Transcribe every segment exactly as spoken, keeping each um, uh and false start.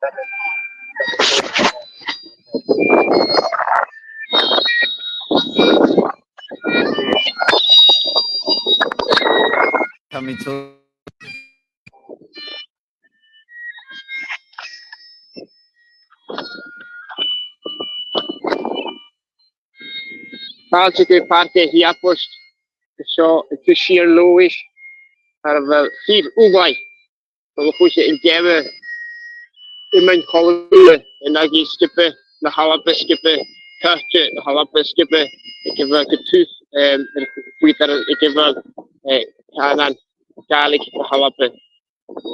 Tha mi a' tuigsinn. Fàilte gu Pàirc a' Chiaboist, seo an taobh siar Leòdhais, far a bheil fìor ulaidh, far a bheil a' chuid an geamhra iomain còmhla, an aghaidh sgioba na h-Alba, sgioba cairte na h-Alba, sgioba aig a bheil gu tur, em, air a bheil, aig a bheil, eh, cànan Gàidhlig na h-Alba.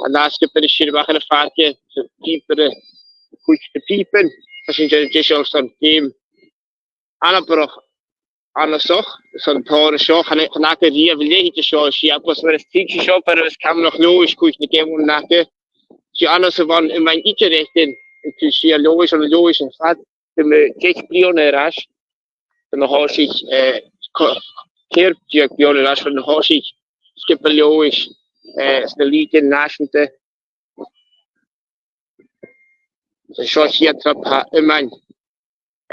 An ath sgioba a' sireadh a-mach air a' phàirc, so pìobaire, a' chuid de phìoban, tha sinn deiseil airson geama anabarrach annasach, airson an t-òran seo, chan, chan fhaca e riamh a leithid seo a' Chiaboist, mar as trice seo, far a bheil Camanachd Leòdhais a' cur na geamannan aca. 'S e annas a bh' ann iomain idir-eachdraidh an taobh siar Leòdhais, ann an Leòdhais an fad, gu bheil deich bliadhna air ais, bhon a thòisich, eh, co-, ceithir deug bliadhna air ais, bhon a thòisich sgioba Leòdhais, eh, sna lìgean nàiseanta. Seo a' chiad trip a tha iomain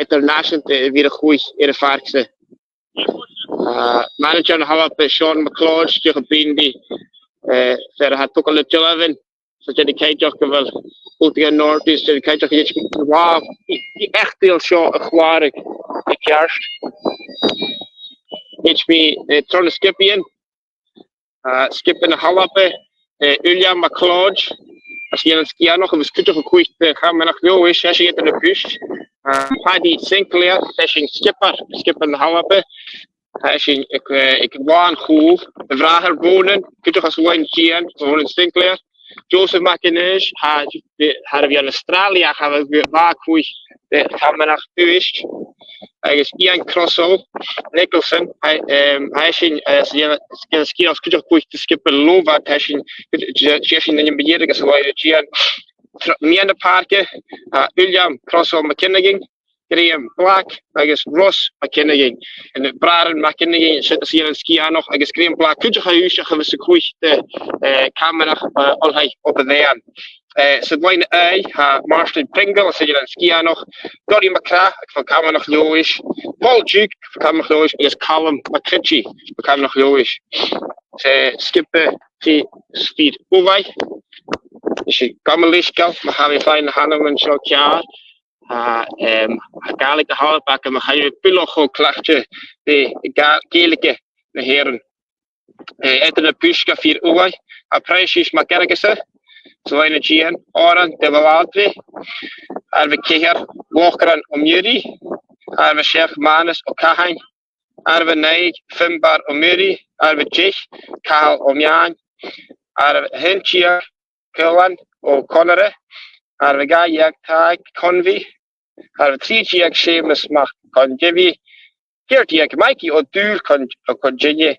eadar-nàiseanta air a bhith air a chluich air a' phàirc-sa. Ah, manaidsear na h-Alba, Sean MacLeòid, dìreach a' bruidhinn ri, eh, fear a tha a' togail na dealbhan, so dèanamh cinnteach gu bheil Ultagan North East, dèanamh cinnteach gu bheil, wow, i, i eachdraidh seo a chlàradh gu ceart. H B, eh, tro na sgiobaidhean, ah, sgioba na h-Alba, eh, Uilleam MacLeòid, às Eilean Sgitheanach, agus cuideachd a' cluich do Chamanachd Leòdhais, tha esan eadar na pùs. Ah, Paddy Sinclair, tha esan sgiobair, sgioba na h-Alba, tha esan aig, eh, aig làn chùl, a bhràthair Ronan, cuideachd às Loch Dìon, Ronan Sinclair. Joseph MacAonghais, tha, tha e air a bhith ann an Astràilia, ach tha e air a bhith a' cluich do Chamanachd Uibhist. Agus Iain Crossall Nicholson, tha, em, tha esan, eh, às Eilean Sgitheanach, cuideachd a' cluich do sgioba Leòdhais, tha esan, tha esan nam dheireadh às Loch Dìon. Tro mheadhan na pàirce, tha Uilleam Crossall MacFhionghain, Graham Black agus Ross MacFhionghain, na bràithrean MacFhionghain, siud às Eilean Sgitheanach, agus Graham Black cuideachd à Uibhist ach a bhios a' cluich do, eh, Camanachd, eh, Oilthigh Obar Dheathain. Eh, san loidhne aghaidh, tha Màrtainn Pringle às Eilean Sgitheanach, Doireann MacRath aig Camanachd Leòdhais, Paul Duke aig Camanachd Leòdhais, agus Calum MacRitchie aig Camanachd Leòdhais. 'S e sgioba fìor, fìor ulaidh. Is e gam leisgeul, ma tha mi a' faighinn na h-ainmean seo ceàrr. Tha, em, tha Gàidhlig na h-Alba agam, ach chan eil mi buileach cho cleachdte ri Gà-, Gàidhlig na h-Èireann. Eh, eadar na pùsgan fìor ulaidh, tha Precious MacFhearghusa, san loidhne deug, Òran de Bhaldraithe, àireamh a ceithir, Lòchran Ó Muirí, àireamh a seachd, Mànas Ó Catháin, àireamh a naoi, Finbarr Ó Muirí, àireamh a deich, Cathal Ó Meáin, àireamh a h-aon deug, Caolan Ó Conaire, àireamh a dhà dheug, Tadhg Convey, àireamh a trì deug, Seumas Mac Condeibhidh, ceithir deug, Mikey Ó Dùghaill Con-, Ó Condeibhidh,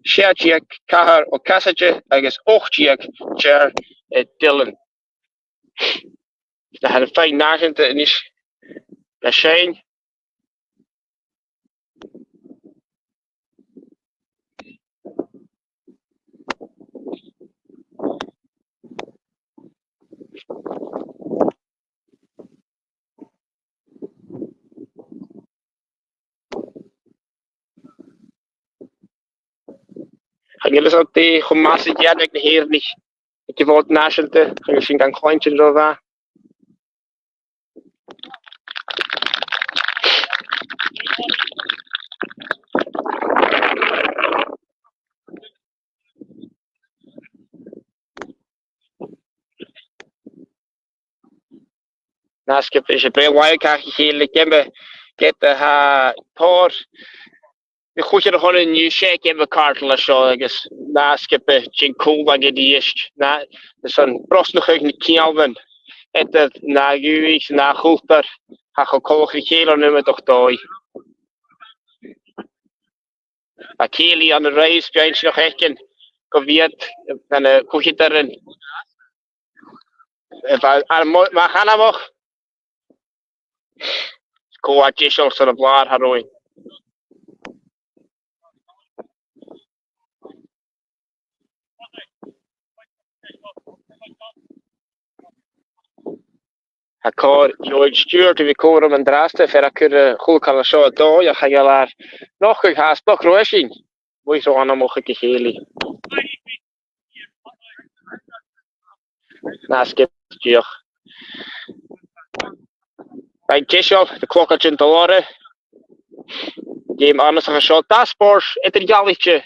sia deug, Cathal Ó Casaide, agus ochd deug, Ger, eh, Dillon. Tha e air faighinn nàiseanta a-nis le seinn. Chan eil fhios agam dè cho math 's a dhèanadh na h-Èireannaich aig a' Mhòd Nàiseanta, agus sinn gan cluinntinn ro mhath. Nas, gu bheil sibh a' bruidhinn ri chèile, geama ged a tha tòrr a' chluich air a shon an-diugh, 's e geama càirdeil a tha seo agus na sgioba tighinn còmhla a-rithist, na, airson brosnachadh nan ceanglaichean eadar na dhùthchannan, na chultar, tha cho coltach ri chèile ann an iomadach dòigh. Tha cèilidh ann an Raitheas, bidh sinn a' faicinn gu bheil iad, eh, na cluicheadairean, eh, bha, ar mo-, mo-, chan eil mòran. Cò tha deiseil airson a' bhlàir, tha roghainn. Tha còir Eòghainn Stiùbhart a bhith còmhla rium an-dràsta, fear a chuir a h-uile càil seo a dhòigh, ach tha e ag ràdh, nochdadh fhathast, nochdadh e sin. Bha e ro anmoch aig a' chèilidh. Nas giota dìreach. Bha e deiseil, tha cloch a' tighinn dha-rìribh. Geama annasach an seo. Dà spòrs eadar-dhealaichte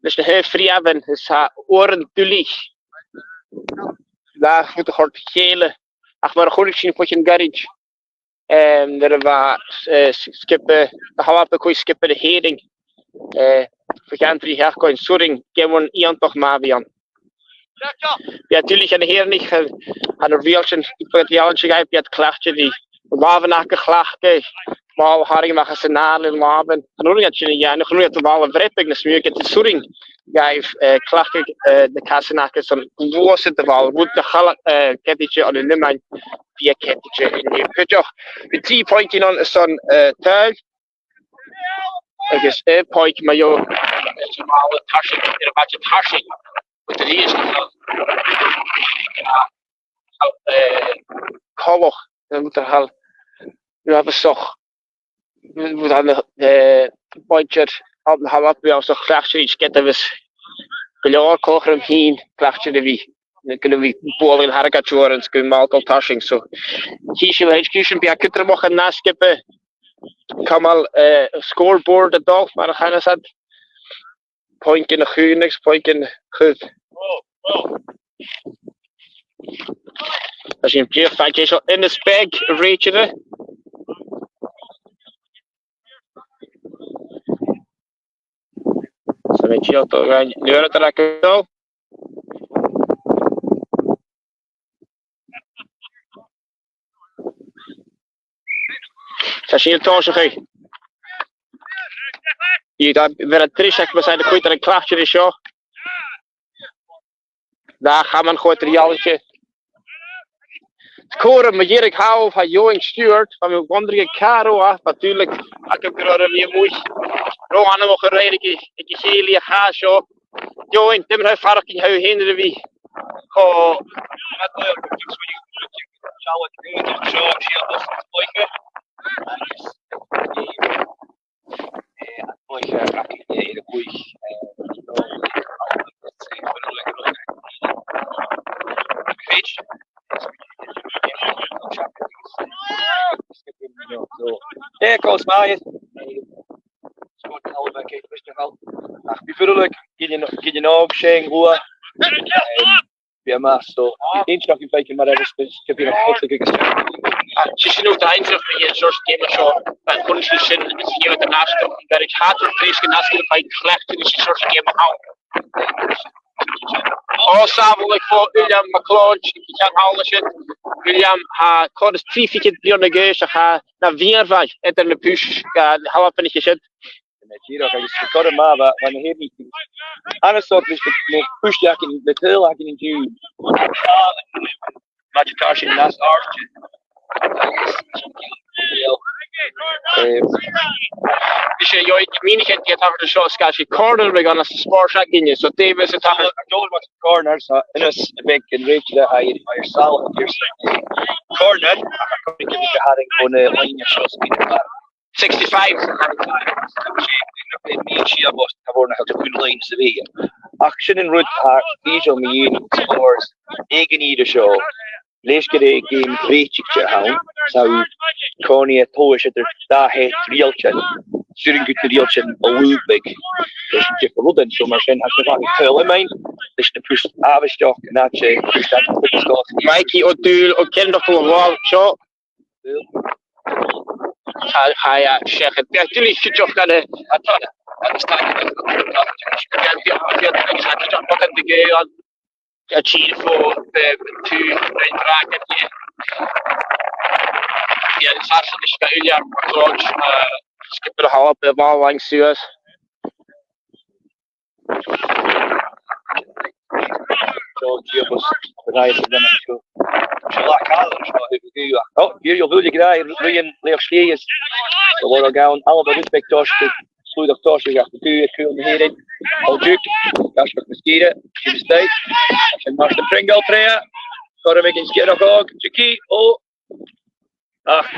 leis na h-aon phriomharan is tha uairean duilich ri chur ri chèile. Ach mar a chunnaic sinn bho chionn ghoirid, em, nuair a bha, eh, s-, sgioba na h-Alba co-dhiù sgioba na h-Èireann, eh, bho chionn trì seachdainean, 's urrainn geama iongantach math a bhith ann. Bidh e duilich dha na h-Èireannaich, eh, ann an riaghailtean, bidh iad a' dèanamh sin, bidh iad cleachdte ri làmhan aca a chleachdadh, ball a tharraing a-mach às an adhar le làmhan. Chan urrainn iad sin a dhèanamh, chan urrainn iad am ball a bhreabadh nas motha, ged 's urrainn dhaibh, eh, cleachdadh, eh, na casan aca airson gluasad a' bhall, rud a chaill, eh, ceadaichte ann an iomain, bidh e ceadaichte an-diugh cuideachd. Bidh trì puingean ann airson, eh, Tadhal. Agus aon phuing ma gheibh am ball tarsainn, air a' mhaide tarsainn. Bidh e a-rithist, eh, coltach, eh, bidh e a' tadhal uabhasach. Bidh, bidh an, eh, muinntir Alba, Alba uabhasach cleachdte ris ged a bhios gu leòr coltach rium fhìn cleachdte ri bhith, gu bhith a' bualadh an t-airgead uaireannan 's gum bi am ball a' dol tarsainn. So, chì sibh a-rithist, cùisean beaga cudromach ann an sgioba, cumail, eh, scoreboard a' dol, mar a chanas iad. Puingean a' chùis, puingean a' chùis. Tha sinn dìreach a' faighinn seo Innes Beag, a' rèitearra. 'S e mi dìreach a' dol a dh'fhaighinn nuair a tha e a' dol. Tha sinn a' tòiseachadh. Bidh e, bidh e tric, mas e na cuid a tha cleachdte ri seo. Dà chaman cho eadar-dhealaichte. Còmhla rium mu dheireadh thall, tha Eòghainn Stiùbhart, bha mi a' wondering càit an robh e, bha dùil agam gun robh e air a bhith a-muigh. Ro anmoch a-rèir aig, aig a' chèilidh a chaidh seo. Eòghainn, dè mar a tha thu a' faireachdainn, tha thu fhèin air a bhith cho, Yeah, of course, man. Scored the Alba kick, first of all. Ach, bidh e fuar, like, gin, gin òg sin, luath. Em, bidh e math, so, bidh e inntinneach a bhith a' faicinn mar a tha e, bidh e a' faighinn a' chòta agus ach, 's e sin an dòigh a tha e a' dèanamh an seòrsa geama seo, bha e a' cur sin, sin, is geama de nasc, bha e a' cur treis gu nasc, bha e a' cleachdadh an seòrsa geama a th' ann. Ò, sàbhaladh bho Uilleam MacLeòid, aig a' cheann thall an siud. Uilleam, tha còrr is trì fichead bliadhna a dh'aois, ach tha e na mhìorbhail eadar na puirt, eh, na h-Albannaich an siud. Dìreach agus gu cur math, bha, bha na h-Èireannaich ann an seo leis na, na puirt aca, na tadhail aca an-diugh. Maide tarsainn nas àirde. Agus, eh, 's e, Eòghainn, mìneachadh a tha tachairt an seo, 's e corner a bhios ann às an spòrs againne, so Davis a tha tachairt. I don't want corner, so Innes Beag, an rèitearra, tha e air salachadh airson corner, ach a' corner a tha a' tighinn bhon, eh, loidhne seo, so sixty-five. Ach sin an rud a tha dìreach mu dheidhinn spòrs aig an ìre seo. Leis gur e geama rèitigte a th' ann, 's tha an-còmhnaidh tomhas eadar dà sheòrsa riaghailtean, 's urrainn dhut na riaghailtean a lùbadh leis na diofar rudan. So mar sin, tha sinn a' faighinn tadhal iomain leis na puirt àbhaisteach an àite, puirt àbhaisteach. Mikey Ó Dúill, Ó Ceannach, a' dol a ghabhail seo. Tha, tha e seachad. Bidh e duilich cuideachd an, an, an, an, a' tìr fo, eh, tùs, an dràgan, eh. Bidh e an sàs leis gu Uilleam MacLeòid, eh, sgiobair na h-Alba, a' bhall a' faighinn suas. John Jacobs, the guy is running through. Seo là càil, seo, here we go. Oh, here you'll do the guy, Ryan Leach Slee is the one down. Alba rud beag toisich, slùdach toisich, ach the two, a cùl na h-Èireann. Oh, Duke, Gaisbach na Sgìre, Jim State. And Martin Pringle, Freya. Cora Megan Sgirach Og, Jackie, oh. Ach,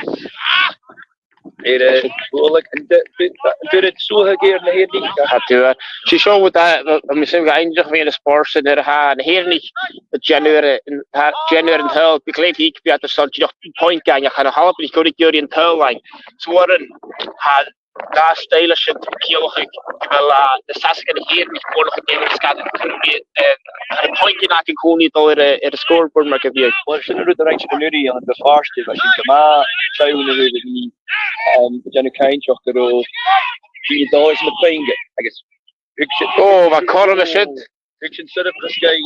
air a' bhualadh, an d-, an d-, an d-, an d-, suathadh air na h-Èireannaich? Tha, dùil. 'S e seo, bha, bha, bha mi a' smaoineachadh gu bheil an spòrs sin air a tha na h-Èireannaich a' dèanamh air an, tha, dèanamh air an t-saoghal, bidh glè thric, bidh iad airson dìreach puing fhaighinn, ach tha na h-Albannaich gu ruige iarraidh an t-saoghal fhaighinn. So, an, tha an stoidhle sin a' ciallachadh gu bheil, eh, na Sasannach agus na h-Èireannaich a' buannachadh geamaichean sgàth an-còmhnaidh, eh, tha na puingean aca an-còmhnaidh a' dol air, eh, air an scoreboard mar gum biodh. Uill, sin an rud a rinn sinn an-uiridh ann an Dùn Phàiste, bha sinn gu math trom a thaobh a bhith, em, a' dèanamh cinnteach gun robh daoine a' dol airson na puingean, agus thug sin, Ò, bha cothrom air sin. Thug sin soirbheachas dhuinn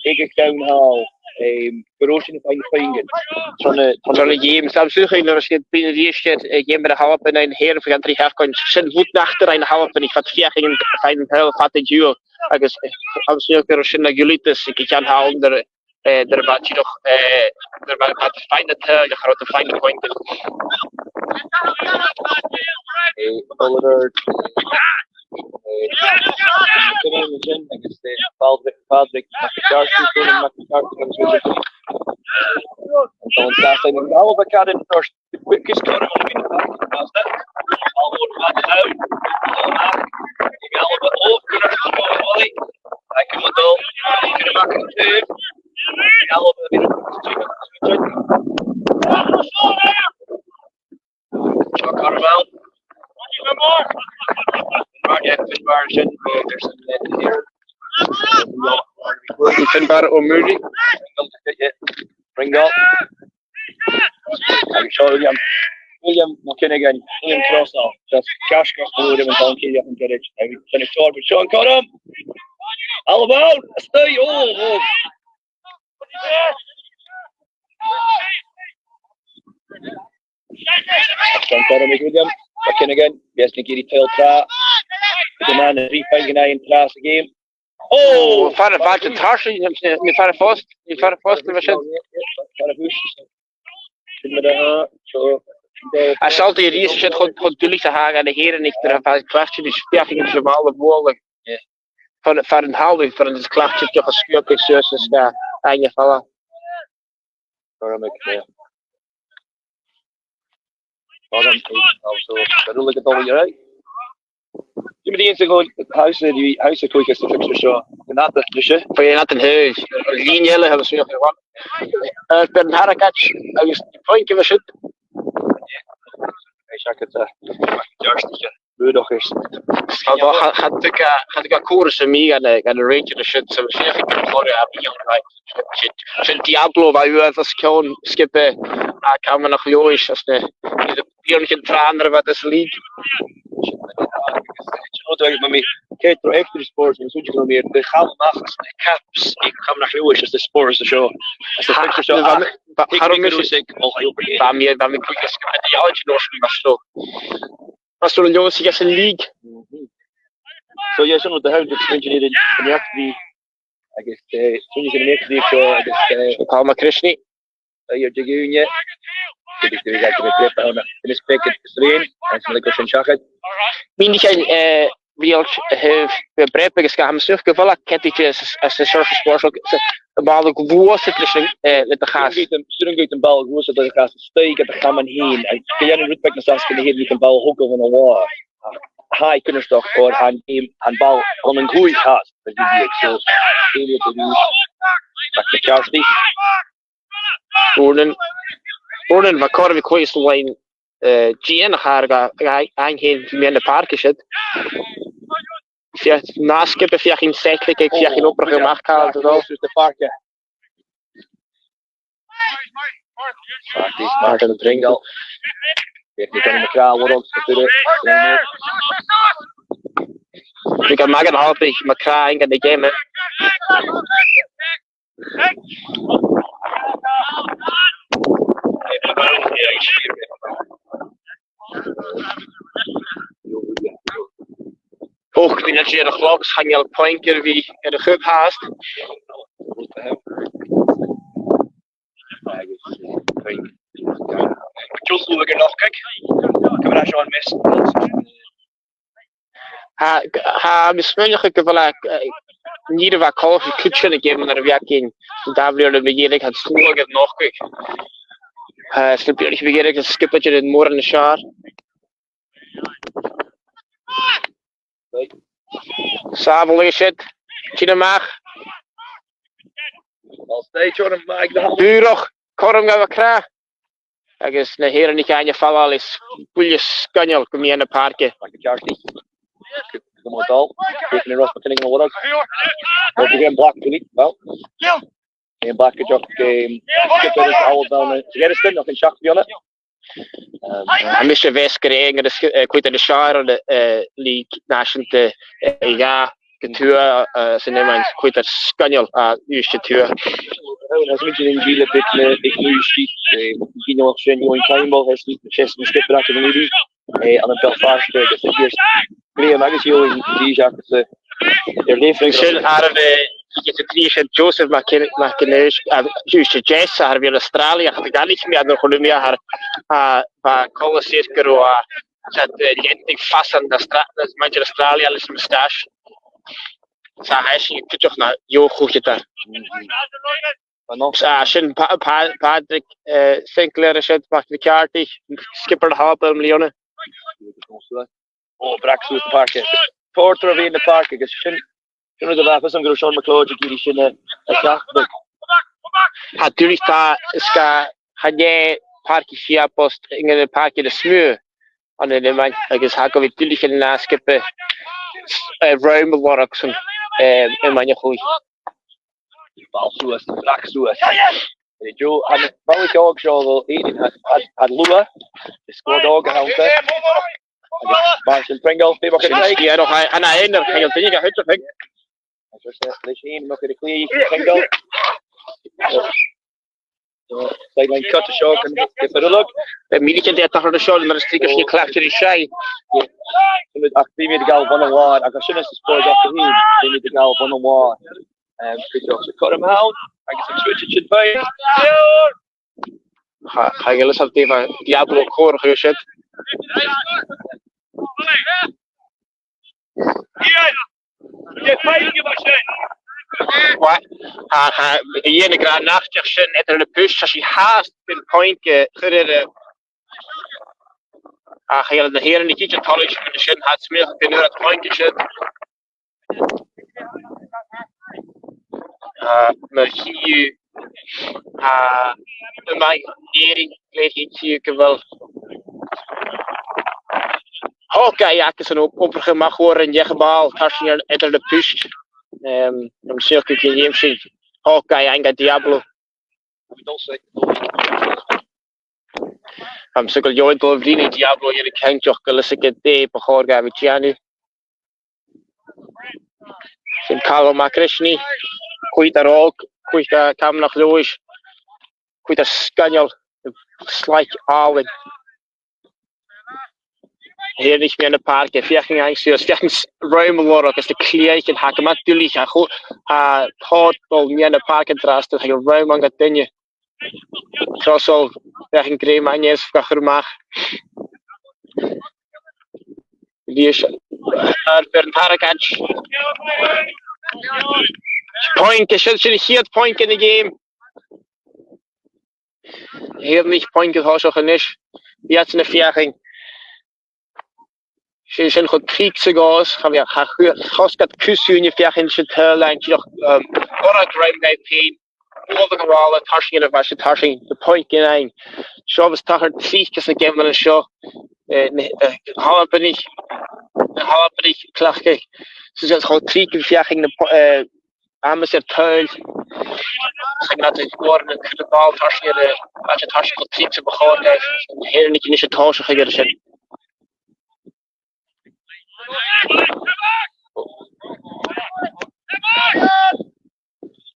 aig a' cheann thall, em, gun robh sinn a' faighinn puingean tron a, tron a, tron a' gheama. 'S tha mi a' smaoineachadh nuair a bhios sinn a' bruidhinn a-rithist air, eh, geamaichean na h-Alba ann an Èirinn fad an trì seachdainean, sin rud nach do rinn na h-Albannaich, fad feuchainn a' faighinn an t-saoghal fad an t-siubhail, agus, eh, tha mi a' smaoineachadh gun robh sin na dhuilgheadas aig a' cheann thall nuair, eh, nuair a bha dìreach, eh, nuair a bha, bha iad a' faighinn an t-saoghal ach cha robh iad a' faighinn na puingean. Eh, Oliver, eh, eh, Kevin Eugene agus, eh, Padraig, Padraig McCarthy, Conan McCarthy agus Richard. An t-àm an-dràsta, an Alba ceart an toiseach, quick, quick score. Alba, Alba, oh, goodness, oh, boy. Thank you, Madol. Good luck, too. Alba, Chuck Carmel. Mar, yeah, good margin. Uh, there's some net here. Finbar O'Murray. Ringo. Agus seo William. William McKinnigan. William Crossall. Just cash got through him and Colin Kelly up and get it. Now he's finished forward. Sean Cottam. Alba. Stay. Oh, oh. Sean Cottam ag William. McKinnigan. Yes, Nick Geary tail trap. The man is refighting an eye and tries the game. Oh, far a bhail an tarsainn, nì, nì far a' phost, nì far a' phost, mar sin. Far a' phost. Sin mar a tha, so, a' sealltainn a-rithist sin cho, cho duilich 's a tha e dha na h-Èireannaich nuair a tha cleachdte ris, feuchainn ris a' bhall a bhualadh. Yeah. Far, far an talamh, far an is cleachdte deoch a sguabadh suas is ga fhaighinn air falbh. Orm ag, eh, orm ag, also, gu ruige dol, you're right. Dì mi dìon sa ghol, how's the, how's the quick as the fixture seo? An fhada, dì seo? Bha e an fhada an taobh, lìon eile, tha mi a' smaoineachadh. Eh, Bernard Harakat, agus puing a bha siud. Is e agad, eh, dearstaiche. Bhuadach air. Cha, cha, cha tug e, cha tug e còmhradh sam bith dhan, dhan a' Rangers sin, so sin a' chiad chluiche a bh' ann, right? Sin, sin Diablo a bha uabhasach ceòl sgioba à Camanachd Leòdhais, às na, na bliadhnaichean tràth nuair a bha iad sa league. Sin rud a bha mi, ceart ro extra sports, an suidhe gu mi, the Chamanachd, the Caps, Camanachd Leòdhais, as the sports, the show. As the fixture show. Bha mi, bha mi, bha mi cruaidh a' smaoineachadh gu bheil e an uair sin, bha so. As an Leòdhas a' league. So, yeah, sin rud a th' ann, just engineering an eachdraidh. Agus, eh, sin an eachdraidh seo, agus, eh, Paul McChrisney. Eh, air de dhaoine. Agus, eh, agus, eh, breab ann, an is beag is rian, agus an leig sin seachad. Mìnichean, eh, riaghailt a thaobh, eh, breab agus ga tha mi a' smaoineachadh gu bheil e ceadaichte as, as na seòrsa spòrs, so, am ball a ghluasad leis an, eh, le do chas. Siud an gabhaidh am ball a ghluasad le do chas, a-staigh aig a' chaman fhèin, agus gu dèan rud beag nas fhasa na h-Èireannaich am ball a thogail bhon an làr. Tha e cunnartach oir tha an, tha am ball ann an cluich fhathast, mar gum biodh, so, daoine a bhith, Mac na Ceartaich. Urnan, Urnan, bha còir a bhith cluich san line, eh, dìon a chàradh, a, a, an fhèin, bha mi ann am pàirc an siud. Feuch, nas gum b' e feuchainn seicligeadh, feuchainn obrachadh a-mach càil a dhol. Practice, Martin Pringle. Feuch, Tony McGrath, what else to do? Bha e math dha na h-Albannaich, McGrath, ann an geama. Ochd mionaidean air a' chloc, chan eil puing air a bhith air a chur fhathast. Agus, eh, puing. Deagh chluich air nochdadh. Ciamar a tha seo am measg? Tha, tha mi a' smaoineachadh gu bheil e, eh, an ìre mhath coltach ri cuid de na geamannan a bh' againn an dà bhliadhna mu dheireadh, an sluagh air nochdadh. Uh, 's na bliadhnaichean a bha aige, sgioba dìreach mòr an siar. Sàbhaladh siud. Tìr a-mach. Ball stay, Jordan Mag, the hand. Dùrach, cothrom gu bhith crath. Agus na h-Èireannaich a' falbh le buille sgoinneil gu meadhan na pàirce. Back to Charity. Come on, Dal. Taking it off, McKinnon on the work. Over again, block, really. Well. Came back a job game. Skipper is out down there. Get a stint, I can shock you on it. Um, Tha mise a' smaoineachadh gur e an, eh, cuid de na seair an, eh, League Nàiseanta, eh, a dhà gu tuath, eh, san iomain, cuid sgoinneil à Uibhist a Tuath. Well, as mentioned in Gila, bit na, bit na Uibhist, eh, gin nach sin, Eoin Campbell, has, has, has skipper at the minute, eh, ann am Belfast, eh, agus Graham agus Eoin, dìreach, eh, they're different. Sin àireamh, eh, Agus a' trì sin Joseph Mac-, MacInnes, a, Joseph Jess, a tha air a bhith ann an Astràilia, ach tha Gàidhlig mi ann an cholumn a tha, a, bha coltas air gun robh, a, 's iad, eh, leantainn fhathast ann an Astra-, ann am Mainchester Astràilia leis a' mhoustache. 'S tha e sin cuideachd na dheagh chluicheadair. An-dràsta. 'S, a, sin Pa-, Pa-, Patrick, eh, Sinclair a tha siud, Patrick McCarthy, skipper na h-Alba am-bliadhna. Ò, brag suas na pàirce. Tòrr tro mheadhan na pàirce, agus sin, sin rud a bha fhios agam gun robh Sean MacLeòid ag iarraidh sin a, a sheachnadh. Tha duilich, tha, is ga, chan e pàirc a' Chiabost, ach an pàirc as motha ann an iomain, agus tha e gu bhith duilich dhan sgioba, eh, rùm a lorg san, eh, iomain a chluich. Ball suas, brag suas. Ri Joe, an ball a' tighinn seo, bhal, Aidan, had, had, had Lua, the squad òg a th' annta. Agus Martin Pringle, feumaidh Sin sinn sgìth, an, an, an, an, Pringle, duine a chuid a chuid. Agus, eh, leis fhèin, mo chuid a chluich, Pringle. So, so, sideline cut a seo, gun, gun, gun, gun, Bidh mìltean de tachairt an seo, mar as trice a' cleachdadh ri seo. Sin ach bidh mi a' gabhail bhon an làr, agus sin as a spòrs ach a hìn, bidh mi a' gabhail bhon an làr. Em, cuideachd, 's e cothrom a th' ann, agus an switch sin fhèin. Tha, tha Gillis ar dìobh Diablo còir a chuir siud. Wa-, tha, tha, Iain ag ràdh nach deach sin eadar na puist, tha sinn fhathast air poing, eh, chur air, eh, a, chan eil na h-Èireannaich idir toilichte sin, tha iad a' smaoineachadh gun urrainn dhaibh poing sin. A, mar a chì thu, a, am Èirinn, glè thric, chì thu gu bheil Hawkeye aca san ob-, obrachadh a-mach uair an dèidh a' bhàl, tarsainn eadar na puist. Em, tha mi a' smaoineachadh gun dèan sin Hawkeye ann an Diablo. Tha mi a' smaoineachadh gu bheil Diablo a' dol a bhruidhinn ri Diablo, a dh'aindeoin cinnteach gu leis aca dè bu chòir dhaibh a dhèanamh. Sin Calum MacRisney, cuid air òg, cuid air Camanachd Leòdhais, cuid air sgoinneil, slac àlainn. Thèid a-nis meadhan na pàirce, feuchainn ann suas, feuchainn s-, rùm a lorg, agus na cliathan, tha e gu math duilich, a cho-, a, tha tòrr a' dol meadhan na pàirce an-dràsta, tha rùm ann gu duine. Crosbhall, feuchainn Graham Angus ga chur a-mach. Bidh e air Byrne Paragant. Poing, 's e sin, sin a' chiad phoing anns a' gheama. Tha Èireannaich poing a' tòiseachadh a-nis. Bidh iadsan a' feuchainn. 'S e sin cho tric 's a ghabhas, cha bhi, cha chu-, chosg iad cus ùine feuchainn san t-saoghal an-diugh, um, lorg rùm dhaibh fhèin, bualadh a' bhàla, tarsainn air a' mhaise, tarsainn na poingean ann. Seo a' tachairt tric anns na geamannan seo, eh, na, eh, Albannaich, na Albannaich a' cleachdadh. 'S e sin cho tric a' feuchainn na po-, eh, amas air tadhal. Agus an uair sin, an uair a chuir am bàl tarsainn air, eh, an uair sin tarsainn cho tric 's a bu chòir dhaibh, na h-Èireannaich a-nis a' tòiseachadh air sin.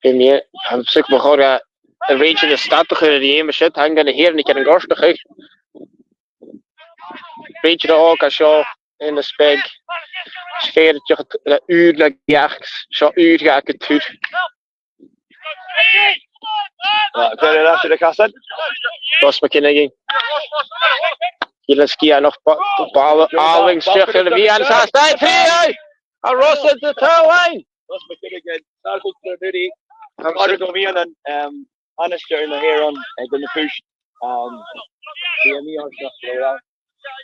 Bidh mi, tha mi a' smaoineachadh bu chòir dha, a' rèidio a stad a chur air a' gheama siud, tha an, na h-Èireannaich air an goirteachadh. Rèidio òg a seo, Anna Speg. 'S fheàrr dhut, eh, ùr na gheac, seo ùr gheac a' tur. Ah, very nice to the Castle. Ross McKinnigan. Gillen Sciannoch, ba-, ball, ball, ball, ball, ball, ball, a Ross at the tail line. Ross McKinnigan, Sarkle to the duty. Margaret O'Mean and, um, Alistair in the hair on, uh, going to push. Um, the M E R stuff, yeah.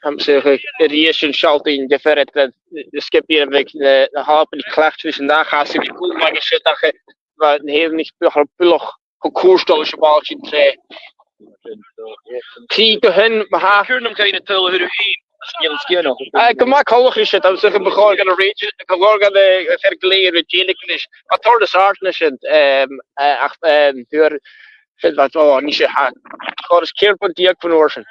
Tha mi a' smaoineachadh a-rithist an sealltainn diofar eadar an, an sgiobair a bhiodh na, na h-Albannaich a' cleachdadh leis an dà chas a bhiodh cùl math aige sin, ach, eh, bha na h-Èireannaich buileach, buileach cho cùrsa leis a' bhall sin tro. Trì gu h-aon, ma-thà. Cùram gu bheil na tuilleadh a thuirt thu fhèin. Sgian, sgian, no. Eh, gu math coltach ris, tha mi a' smaoineachadh gu bheil còir dhan a' rèidio, gu bheil còir dhan a' cheart gu lèir a' dèiligeadh leis. Tha tòrr nas àirde na sin, em, eh, ach, em, fhuair sin bha, o, nise, tha. Còrr is ceithir puing deug bhon uair sin.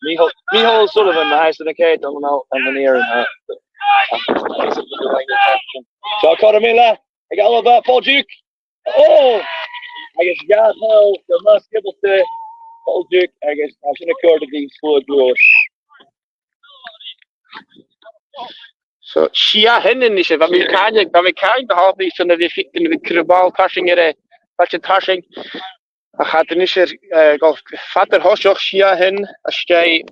Micheal, Micheal Sullivan, na h-aiste na ceit, an, an, an, an, an, an, Seo Conor Miller, ag Alba, Paul Duke. Oh! Agus gach hol, go math sgiobalta, Paul Duke, agus tha sin a' còrdadh ri sluagh Ghluais. So, sia h-aon a-nis, bha mi a' cantainn, bha mi a' cantainn gu h-àraidh son a bhith fi-, a bhith cur a' bhàl tarsainn air, eh, bhàl tarsainn. Ach tha a-nis, eh, gu fada air thoiseach, sia h-aon, às dèidh.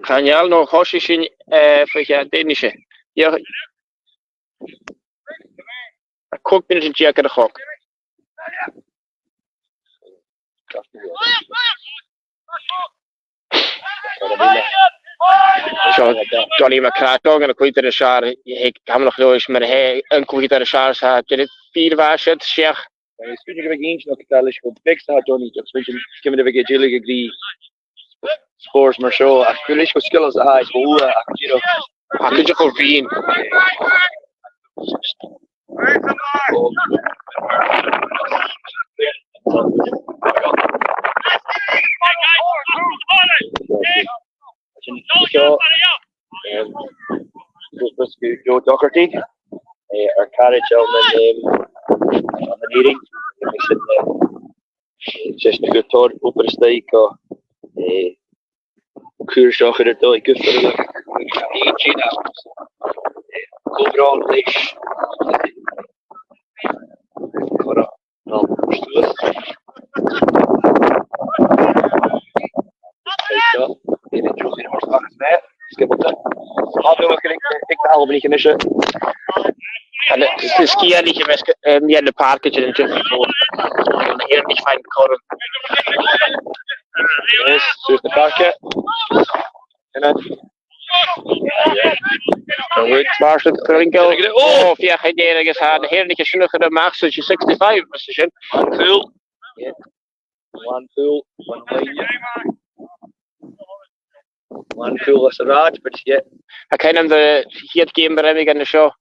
Chan eil, no, thòisich sinn, eh, fa cheann dè a-nis. Dhà, còig mionaidean deug air a' chloc. Seo Donnie McCracken, an cuideachd air a' sear, aig Camanachd Leòdhais, mar a th' ann, an cuideachd air a' sear, 's tha e fìor mhath siud, seach. Is cuideachd a bhith inntinneach gu bheil leis gu bheag 's a tha Donnie, just bhith sinn, ciamar a bhiodh e dèiligeadh ri spòrs mar seo, ach gu leis gu sgileil 's a tha e, is gu luath, ach dìreach. Ach cuideachd cho bhinn. Sin seo, em, Joe Docherty, eh, ar caraid ann an, em, ann an Èirinn, agus sin, eh, 's e sin gu tòrr obair a-staigh gu, eh, cur seo a chur air dòigh gu fìor. Ní sin a, eh, cobhrán leis. Cora, no, stuas. Seo, David Jones, in horse back is there. Sgiobalta. Má bhfuil ag, ag, ag na h-Albannaich a-nis. An, is, is sgian a bhios, eh, mu na pàircean an seo. Na h-Èireannaich fhèin cothrom. Yes, suas na pàirce. And then, Martin Pringle. Oh, feuch an dèidh agus tha na h-Èireannaich a' sionnach a-mach sa sixty-five, mar sin. Cool. Yeah. One cool, one line. One cool as a rod, but yeah. Tha cuimhne agam air a' chiad gheama a bh' againn an seo.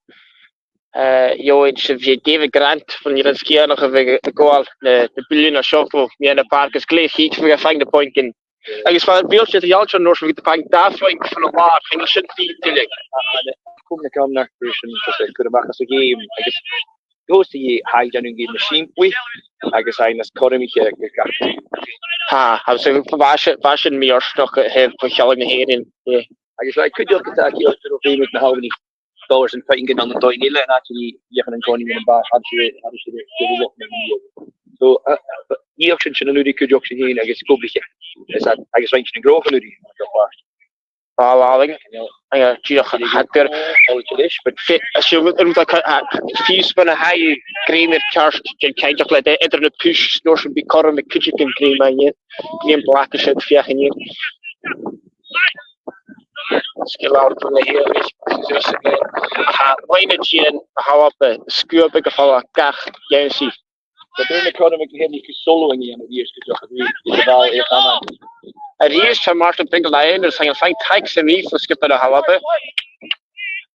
Eh, gheibh sibh David Grant bhon Eilean Sgitheanach a bha a' gabhail na, na buillean a seo bho mheadhan na pàirc, is glè thric a bha e a' faighinn na puingean. Agus bha, bha e a' dol a dh'fhalbh an uair sin, bha e a' faighinn dà phuing fon a' làr, chan eil sin fìor duilich. Cùm na cam nach b' e sin, just a' cur a-mach às a' gheama, agus gus an tèid a dhèanamh gu na sìmplidh, agus tha e nas cothromaiche gu gach. Tha, agus bha sin, bha sin mìorbhaileach, eh, bho shealladh na h-Èireann, eh. Agus bha e cuideachd a' ciallachadh gu robh feum aig na h-Albannaich doras an fhaighinn gun an dòigh eile, an àite a dh'fheuchainn an-còmhnaidh mun a' bhàrr, tha sin, tha sin gu bhith. So, uh, uh, dh'fheuch sinn sin an-uiridh cuideachd sinn fhèin agus cobhsaich. Is a, agus rinn sinn an gnothach an-uiridh, an-uiridh. Ball àlainn. Aye, dìreach a chaidh. But fi-, as you, um, the, uh, fiù 's bhon a tha grèim air ceart, dèan cinnteach le, eadar na push, an uair sin bidh cothrom aig cuideigin grèim a nì, grèim blàth a siud feuchainn a nì. Sgil àlainn na h-Èireannaich, tha loidhne dìon a' Alba, sguab aig a' pholl gach geansaidh. Tha daoine a' cur a-mach gu h-aithne gu sòlaidh an-diugh, a-rithist gu deach a-rithist, gu bheil e a' faighinn. A-rithist, tha Martin Pringle na aon, agus tha e a' faighinn taic sam bith bho sgiobair na h-Alba.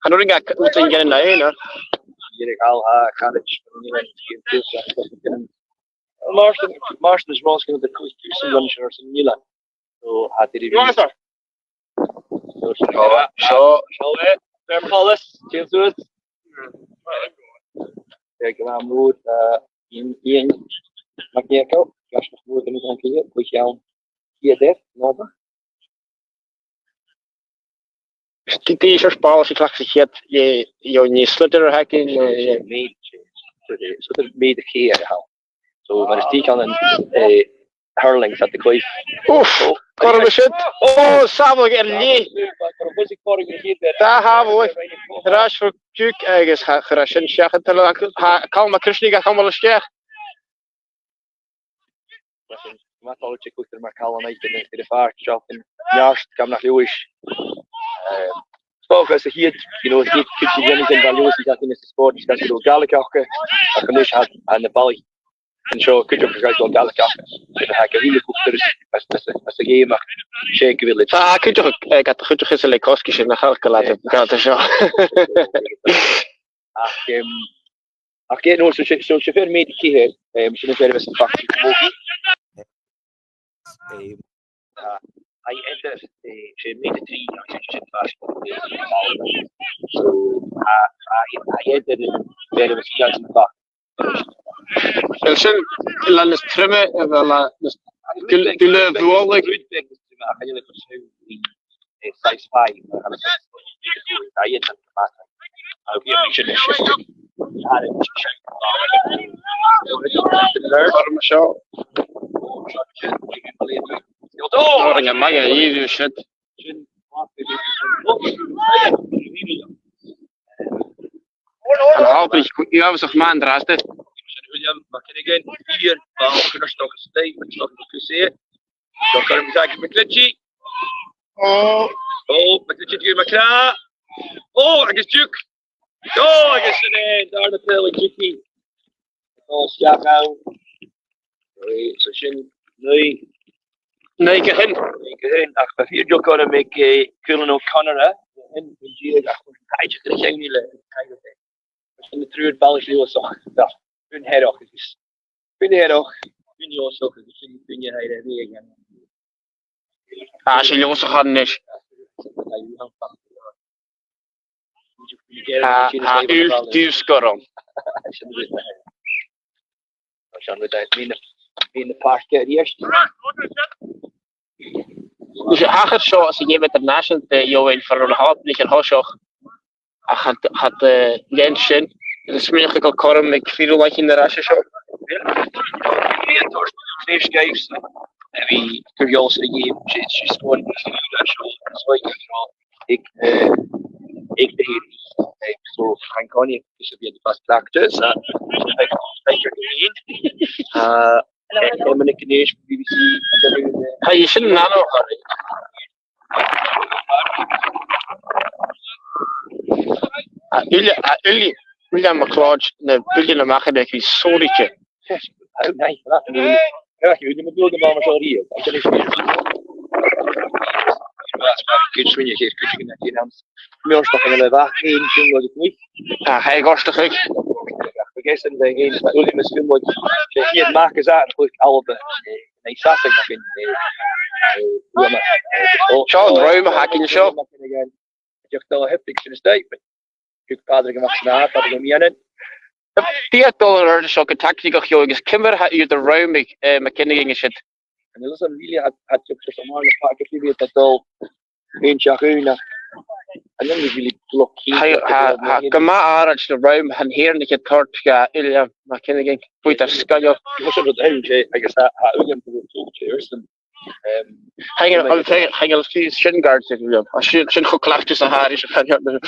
Chan urrainn dha rud a dhèanamh na aon, eh? Dìreach al ha, caraid. Martin, Martin is Ron sgin de cúis cúis an bhliain sin airson Milan. So, tha deireadh. Seo, seo, seo e. Bear Palace, James Lewis. Beag am mòr, eh, Ian, Ian McNeacail, Josh McMurdo, Ian Keogh, Gwichiaun, Keogh Death, Nova. Dè, dè seòrsa ball a tha sibh a' cleachdadh sa chiad, eh, you know, an e sliotar a th' againn, eh, made, sliotar, sliotar made a' chiad a th' ann. So, mar as trice ann an, eh, hurling, 's iad a' cluich. Uff, cothrom a siud. Ò, sàbhaladh air leth. Dà shàbhaladh. Air ais bho Duke agus cha, cha robh sin seachad. Tha Calum MacCrisnidh ga chumail a-steach. Mar sin, ma tha toilichte cuideachd mar Calum aig an, air a' phàirc, seo an neart, gam nach leugh sibh. Ehm, 's dòcha sa chiad, you know, sa chiad, chiad, chiad, chiad, chiad, chiad, spòrs, 's dòcha gu bheil Gàidhlig aca, ach a-nis tha, tha na balaich an seo cuideachd a' gabhail Gàidhlig aca. Tha e gu math cudromach às, às, às a' gheama, 's e gu bheil iad. Tha, cuideachd, eh, ged a chuidicheas e le cosgaisean, nach eil, gu leòr, gu leòr seo. Ach, em, ach, eh, no, so, so, so, 's e fear meatair ceithir, em, sin am fear a bhios a' faighinn camogie. Em, a, a dh'fhaodar, eh, 's e meatair trì, ach 's e sin fhathast. So, a, a, a dh'fhaodar am fear a bhios a' faighinn. Uill, sin, a bheil e nas truime, a bheil e nas, gu, gu lèir bhualadh. Rud beag nas truime, ach chan eil e cho snog ri, eh, size five, mar a chanadh iad. Tha iad sin math. Tha iad sin, sin, sin. Orm seo. Ò, rinn e math a dhìth, sin. An Albaich, uabhasach math an-dràsta. Sin William McKinnigan, fìor bhall, cunnartach a-staigh, cunnartach a-staigh. Seo Colm Zach McClitchie. Ò. Ò, McClitchie, Duke McCrae. Ò, agus Duke. Ò, agus sin e, an dàrna peil aig Dukey. Ò, a-steach ann. Right, so sin naoi. Naoi gu h-aon. Naoi gu h-aon, ach bu fìor dheagh chothrom aig, eh, Cuilean O'Connor, eh, an, an dìreach, ach, caighdeán gu leòr, caighdeán. Sin na triùir balaich Leòdhasach, yeah, Fionn Hearoch agus, Fionn Hearoch, Fionn Leòdhasach agus sin Fionn a th' air a bhith againn. Tha sin Leòdhasach a-nis. Tha, tha, uill, dìreach sgorann. Sin rud a, sin rud a, bidh na, bidh na pàircean a-rithist. Is e, thachair seo sa gheama idirnàiseanta, eh, Eòghainn, far an robh na h-Albannaich an toiseach. Ach cha, cha do lean sin. Is smaoinich gu bheil cothrom aig fìor làithean air ais an seo. Bidh an toirt, Chris Gibbs, a bhith gu leòr sa gheama, 's e, 's e sgoil, 's e sgoil, 's e sgoil, aig, eh, aig na h-Eileanan, eh, so chan eil cuimhne agam a bhith a' fàs practice, eh, eh, eh, eh, eh, Emma NicAonghais, B B C, eh, tha i sin an-dràsta. A Uilleam, a Uilleam, Uilleam MacLeòid, na buillean a-mach air a bhith sònraichte. Yes, oh, nice. Good swing, yes, good swing, yes. Mì-fhortanach gu bheil e a-mach aon sin le a' chluich. Tha e a' ghoirteachadh. I guess in the game, Uilleam is good, like, he had Marcus out and put Alba, eh, nice assist, fucking, eh, eh, Uilleam, eh, oh, Sean oh, Rome, oh, hacking oh, shot. Again. Just thought I hit big to the state, but Thug Pàdraig a-mach san àite, Pàdraig Ó Mianáin. Bidh e a' dol air adhart seo gu tactaigeach, Eòghainn, agus ciamar a tha iad a' rùsgadh, eh, McKinnigan an siud? An uair sin, really, tha, tha Dukes just a' mhòr na pàirce, really, a' dol aon seach aon, ach an uair sin, really, gluc cinn. Tha, tha, tha, gu math àraid na rùsgadh, chan eil an t-àite toirt dha Uilleam McKinnigan, buaidh air sgoil. Agus tha, tha Uilleam gu bhith tugte airson Em, chan eil, chan eil, chan eil fiù 's sin gàirdeas, a bheil? A sin, sin cho cleachdte 's a tha e, is a chan eil.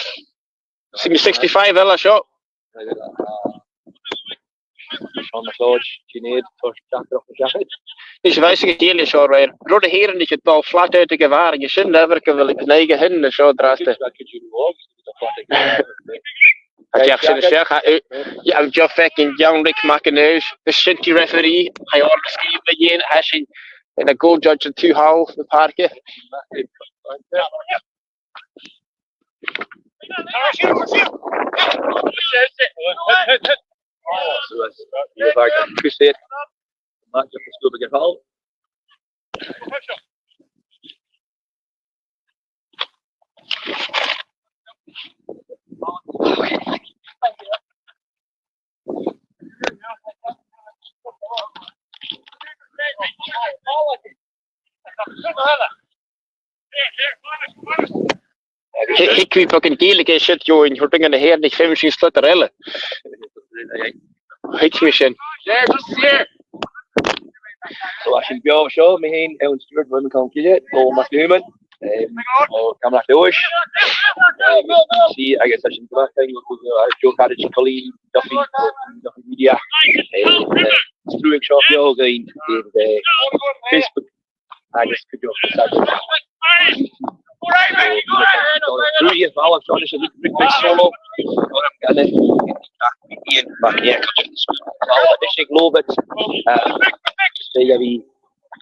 Sin sixty-five eile seo. Sean MacLeòid, Sinéad, toirt teachdaireachd na seachad. Is bha e ag ràdh seo, right, rud a th' ann, a' dol flat out aig a' bhàrr, agus sin, never gu bheil e cnàimh a' tighinn an seo an-dràsta. Ach sin a-steach, eh, yeah, I'm just fucking young Rick McInnes, the shinty referee, I always give the game, actually, and a goal judge in two halves, the park. So that's, you know, back to Crusade. Match up the score again, Paul. Th-, thig mi beagan Gàidhlig air siud, Eòghainn, thuirt thu gun a h-aon, nì sinn sin slat eile. Thig mi sin. So, tha sinn beò seo, mi fhìn, Eòghann Stiùbhart, William Colm Cille, Pòl MacNeachan, em, o Gheamaireachd Leòdhais. Em, sí, agus tha sinn gu math taingeil gu, eh, Joe Carriage, Colleen Duffy, Duffy Media. Em, eh, sgrùdadh seo bheò againn air, eh, Facebook agus cuideachd Instagram. Ruairidh a' bhalla seo, is a bit, bit, bit solo. Gan e, Iain MacNeacail. Bhalla, is e Glovitt. Eh, is e,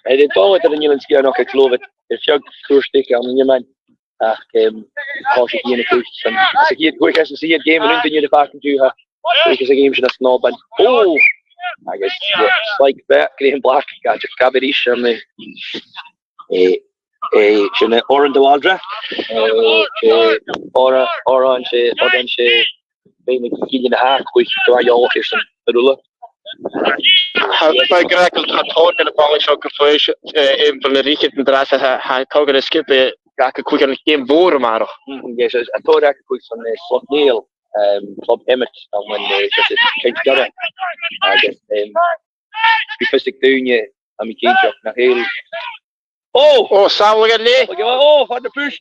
eh, an bhalla air an Eilean Sgitheanach, Glovitt. Air feadh tuairisgeul ann an Iomain. Ach, em, thòisich Iain a' cluich san, sa chiad, cluich san, sa chiad gheama, an aon duine air fad an-diugh, tha, cluich sa gheama sin as an Òban. Ò! Agus, eh, like, bha Graham Black, ga, just gabh a-rithist an, eh, eh, eh, sin, eh, Òran de Bhaldraithe. Eh, eh, Òran, Òran, 's e, Òran, 's e, bha mi a' cluich gu math eòlach airson a' ruaille. Tha, tha gu leòr, tha tòrr de na ballaí seo gu faiceallach, eh, aig na Briotanaich an-dràsta, tha, tha tòrr de na sgiobaidhean aca a' cluich aig geamaichean mòra a-màireach. Mm, yes, tha tòrr aca a' cluich san, eh, Slot Nail, em, Club Emmet, ann an, eh, just, eh, County Doire. Agus, em, bidh fios aig daoine, tha mi cinnteach, nach eil. Ò! Ò, sàbhaladh an-dè. Ò, ò, fada pùs.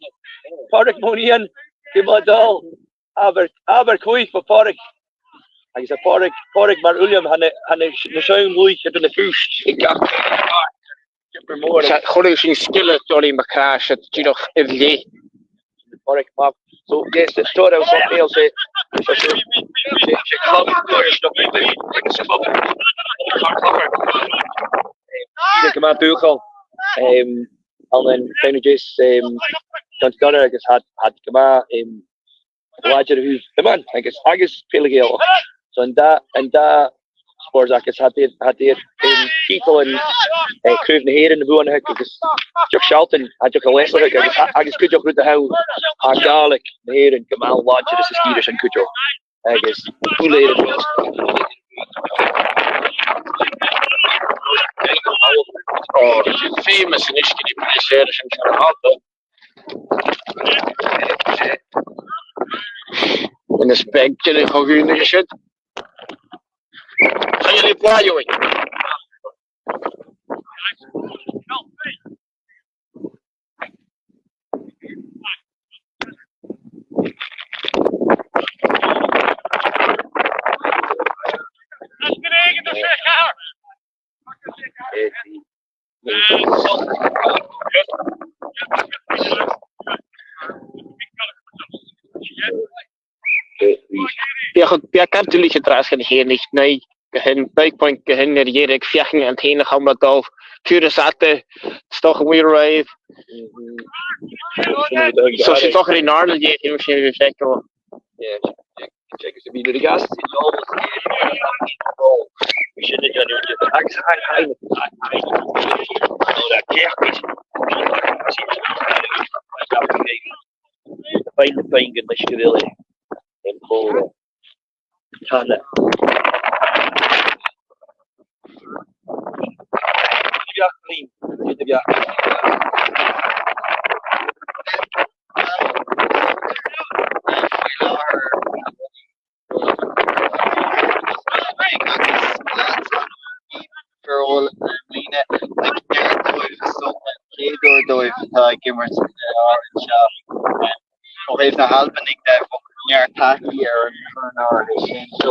Pàdraig Mòr Iain, gu math dol. Abair, abair cluich bho Phàdraig. Agus a Phàdraig, Pàdraig mar Uilleam, tha na, tha na, na seann luich air na pùs. Chòrd sin sgil Johnny McCrash, a' dìreach air leth. Pàdraig, mar, so, yes, the story of what Neil said, 's e, 's e, 's e club, 's e club, 's e club, gu math dùthchail, em, ann an Down Jess, em, County Doire agus tha, tha gu math, em, làidir a thaobh iomain agus, agus Gàidhlig. So an dà, an dà spòrs agus tha iad, tha iad, em, tiotal, eh, Craobh na h-Èireann a bhuannachadh agus dìreach sealltainn, tha dìreach a' leasachadh agus, agus cuideachd rud a tha, tha Gàidhlig na h-Èireann gu math làidir san sgìre sin cuideachd. Agus builear an-dràsta. Ò, famous in Uisge, bidh e sin sin. An e spec dìreach a th' ann an sin? Chan eil e blàth, Eòghainn. Bidh, bidh e car duilich an-dràsta gun a h-aon, naoi gu h-aon, naoi puing gu h-aon air a dhèidh, feuchainn an t-aon a' chama a' dol. Cùram fhada, 's dòcha, a' ruith. So, 's dòcha ri nàrna dheth, sin a bhith faiceallach. Yeah, check, check, check, bidh na gas sin dol, bidh sin a' dèanamh, agus, aye, aye, aye, aye. Fine, fine, good, nice, good, really. Em, Paul. Tana. Gur e, like, neart dóibh, is dócha, céad uair dóibh atá ag imirt, eh, an seo. Ó thaobh na h-Albannaich de, bha neart taithí ar an, ar an ábhar sin. So,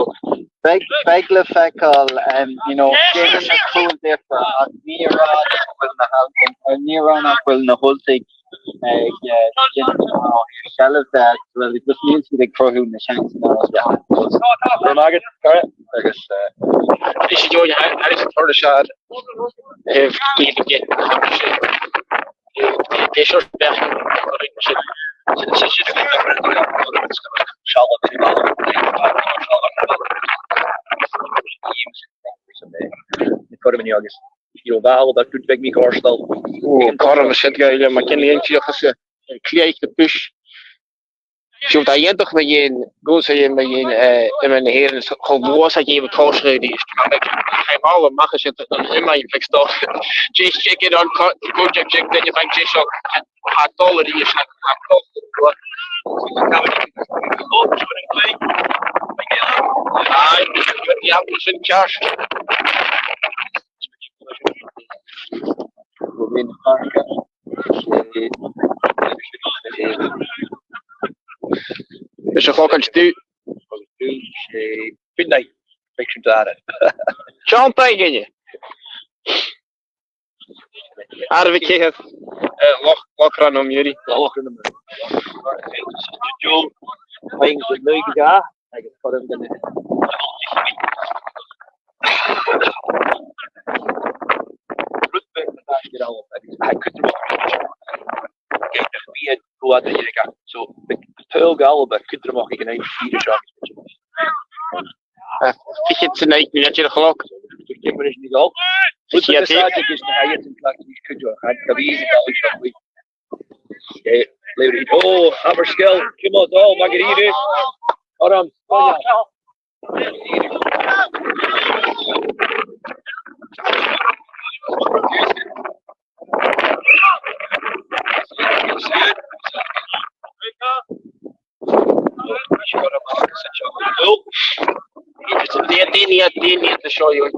beidh, beidh le feiceáil, em, you know, déanann na cúil diofar, ach ní a rá nach bhfuil na h-Alban, eh, ní a rá nach bhfuil na h-Ultaigh ag, eh, déanamh seilbh de, well, just níl siad ag cruthú na seansan a bhfuil. Go raibh maith agat, Cara. Agus, eh, is i dóigh, a-, agus an toradh sear, eh, gé, gé, eh, eh, seo, bheadh, sealbh, sealbh, agus, you know, bheadh, bheadh rud beag mì-chofhurtail. Ó, cothrom a siud, Gaeilge, ma chinneadh an tíochas, eh, cleachd a' phuish. Siud a dh'aontaich mu dheidhinn, gus a dh'aon mu dheidhinn, eh, iomain na hÉireann, cho luath 's a gheibh an toiseach a-rithist. Chaidh mall amach a siud an iomain, fix dó. Deich second on co-, go, deich, deich, duine faighinn deich seo, tha dol a-rithist, tha dol. Aye, the apple sin ceart. Go bhfuil na páirce. Is a chlocan tú. Tú sé midnight. Fiction data. Sean Pagini. Ar a' cheithir. Eh, Loch, Loch Rann Mhuiri. Loch Rann Mhuiri. Joe, fine, good night, guy. Agus chuir e gun rud beag na dà sgìre agus tha e cudromach. Ged nach bi e gu làidir aige. So, bidh tadhal gu Alba cudromach aig an aon ìre seo. Eh, fichead 's a naoi mionaidean air a' chlog. Fichead 's a naoi. Rud beag na dà sgìre agus na h-aon chlog is cudromach. Tha e gu bhith gu bhith seo. Eh, Larry, oh, Haverskill, come on, oh, Margarito. Orm. Daoine, daoine, daoine, seo, Eòghainn.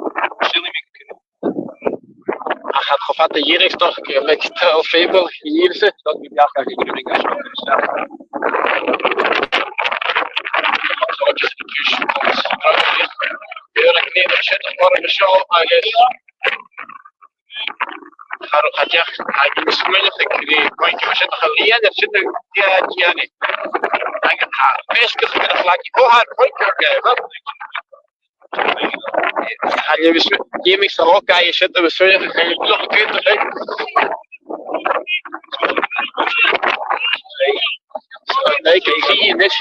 Ach tha e cho fada dìreach, 's dòcha gum bi tadhal feumail a dhìreadh-sa. Dòcha gum bi beachd aca gun ring a seo. So just a push. Bidh e a' gleidheadh siud a' chòrr an seo agus cha robh, cha deach, tha mi a' smaoineachadh gur e pointe a bha siud a' lìonadh siud a dhèanamh. Agus tha feasgar air a' chlag. Ò, tha pointe air, eh, Chan eil fhios, dh'fheumadh sa loch gai a siud, a bheil seo, chan eil fhios, chan eil fhios. Like a tree in this.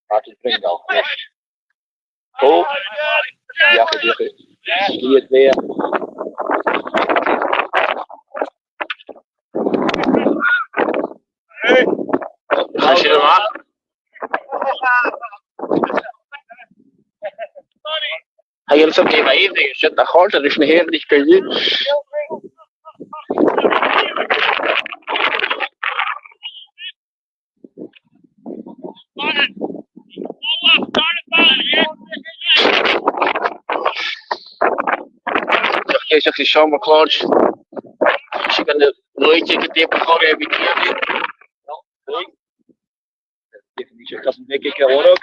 Patrick Pringle. Oh, yeah, yeah. Sgìre there. Hey. Tha sin a-mach. Tha iad sa gheama aoibhneach, sin a chòrd leis na h-Èireannaich gu bhith. Seach, seach, seach, Sean MacLeòid. Sin an luaidh aig an taobh a chòrr a bhith. Definition doesn't make it go on.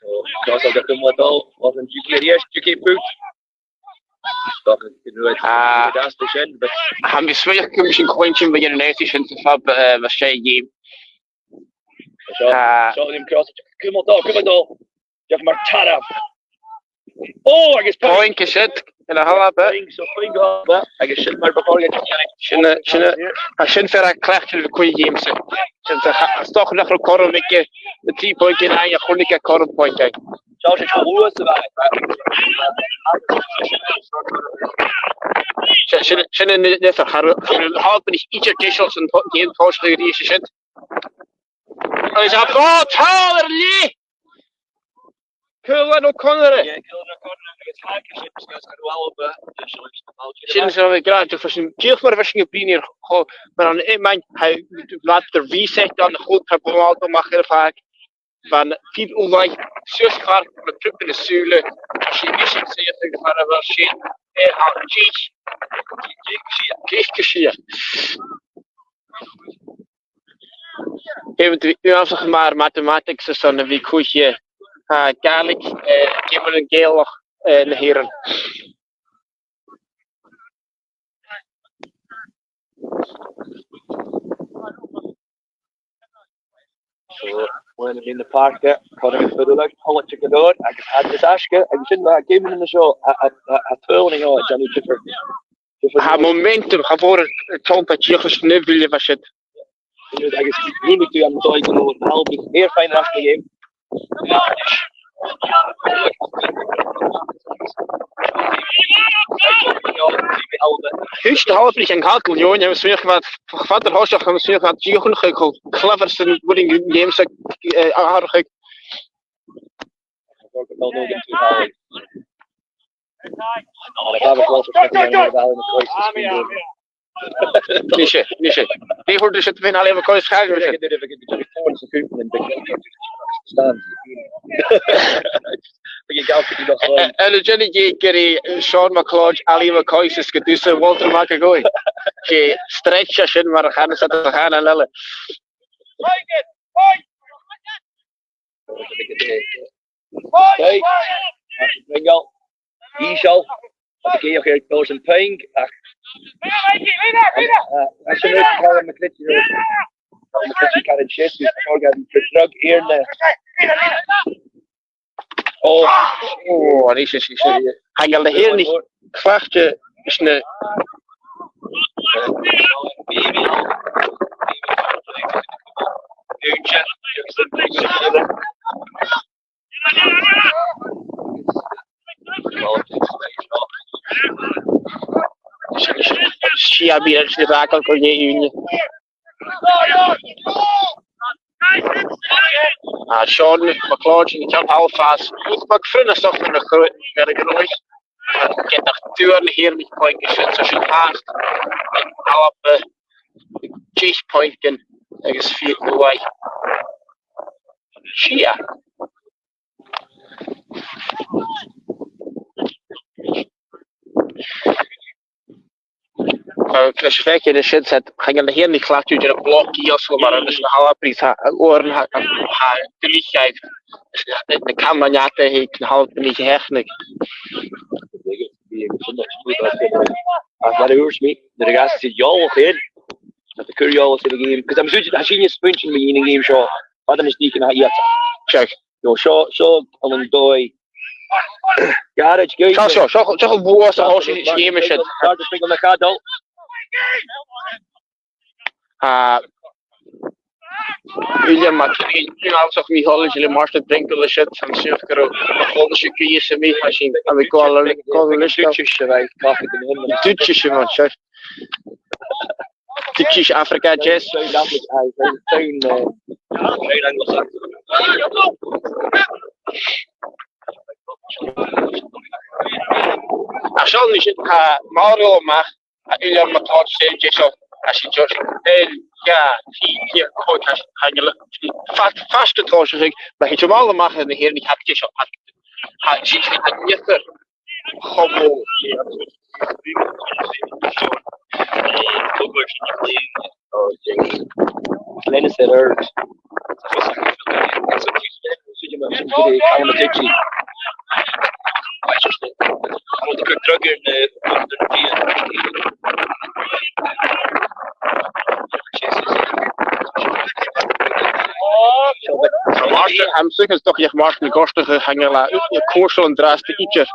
So, cross out the middle, wasn't Juki, yes, Juki boot. Stop it, you know, it's, ah, that's the shin, but tha mi a' smaoineachadh gum bi sinn a' cluinntinn mu dheidhinn an èiridh sin sa phub, eh, mar sin a dhèanamh. So, ah, so, him cross, come on, dog, come on, dog. Jeff Martara. Oh, agus point. Point, sin, an Alba. Point, so point go Alba, agus sin mar bu chòir. Sin, sin, a sin fear a chleachd sin a' chuid dh'ionnsaigh. Sin, 's dòcha nach robh cothrom aige na trì pointean a chunnaic e cothrom pointean. Sin, sin, sin an, an, an, an Albannach idir deiseil san to-, gèam tòiseachadh a-rithist sin. Agus a' bhall tadhal air leth. Caolan O'Connor. Sin, sin a bha grànda, far sin, dìreach mar a bha sinn a' bruidhinn air cho, mar an, eh, man, tha, bha iad air reset ann a' chòta ball a-mach air a' phàirc. Bha an fhir ullamh suas far na trioblaid na sùla, a' sìor, a' sìor, a' sìor, far a bheil sin, eh, a' deich, deich, deich, deich. Chan eil mi uabhasach math air mathematics airson a bhith a' cur, eh, Gàidhlig, eh, geamannan Gàidhealach, eh, na h-Èireann. So, when in the park, eh, Conor McFiddle, politics galore, agus, agus aisge, agus sin, eh, geamannan an seo, a, a, a, a' tadhal an seo, Johnny Clifford. Tha momentum, tha mòran, eh, tionndadh dìreach leis na bhille a bha siud. Agus rinn thu an dòigh gu leòr, Alba air faighinn air ais na gheama. Thuirt na h-Albannaich an cac gu leòr, agus smaoinich gu bheil fada air thoiseach, agus smaoinich gu bheil dìochuimhneachadh cho clever 's a bha an geama seo, eh, atharrachadh. Nise, nise. Dè thuirt sibh fhèin, Alan McCoy, sgaoil sibh? Air an dèanamh gur e Seán MacLeòid, Ali McCoy is gu dùsa Walter McEvoy. 'S e stretch a tha sin mar a chanas iad a' chànan eile. Hey, Martin Pringle. Íseal. Agus ag èigheach air Dawson Ping. Ach, uh, uh, that's a nice Callum McClitchie. Callum McClitchie can't chase. He's a poor guy. He's a drug here now. Oh, oh, an e sin, sin, sin. Chan eil na h-Éireannaich cleachdte leis na Sia bíonn sin a' fàgail gu lèir ùine. A Seán MacLeòid, an ceann thall fàs. Ucht mac Fionn a' socrú na chruaidh, mar a ghabhas. Ged nach d' fhuair na h-Éireannaich poingean sin, so sin fhathast. Alba, deich poingean agus Fiann Uaigh. Sia. Agus leis a' bheic air a sin, said, chan eil na h-Éireannaich cleachdte, dìreach bloc iasal mar a bhios na h-Albannaich, tha, uaireannan tha, tha, tha duine aca, na, na cam na neata aig na h-Albannaich a sheachnadh. Ach mar a thuirt mi, nuair a gheibh sibh eòlach air, tha e a' cur eòlas air a' gheama, 'cause tha mi a' smaointinn, tha sinne a' smaointinn mu dheidhinn a' gheama seo, fada nas dìce na tha iad. Check. No, seo, seo an dòigh. Gairid, gairid. Seo, seo, seo, seo a' bhuaidh sa thòisich seo, seo, seo, seo, seo, seo, seo, Ah, Uilleam Mac Cumhaiil, Uilleam Mac Cumhaiil, Mìcheal Uilleam, Martin Pringle, leis an siud gur a' chòmhla sibh gu ìre sa mhí, tha sinn a' gabhail, gabhail leis. Dùirt sibh, right, coffee, dùirt sibh, man, sure. Dùirt sibh Africa, Jess. Ach seo, nì sinn, tha Mauro amach, a Uilleam MacLeòid, 's e deiseil, a sin George. Aon, dhà, trì, ceithir, còig, còig, còig, còig, fa-, faisg an toiseach, ma thèid sinn a-mach air na h-Éireannaich, tha deiseil, tha, tha, tha, tha an iasal cho mòr. Glenys air adhart. Martin, tha mi a' smaoineachadh gun tèid Martin a ghoirteachadh, chan eil e, a' cùrsa an-dràsta idir.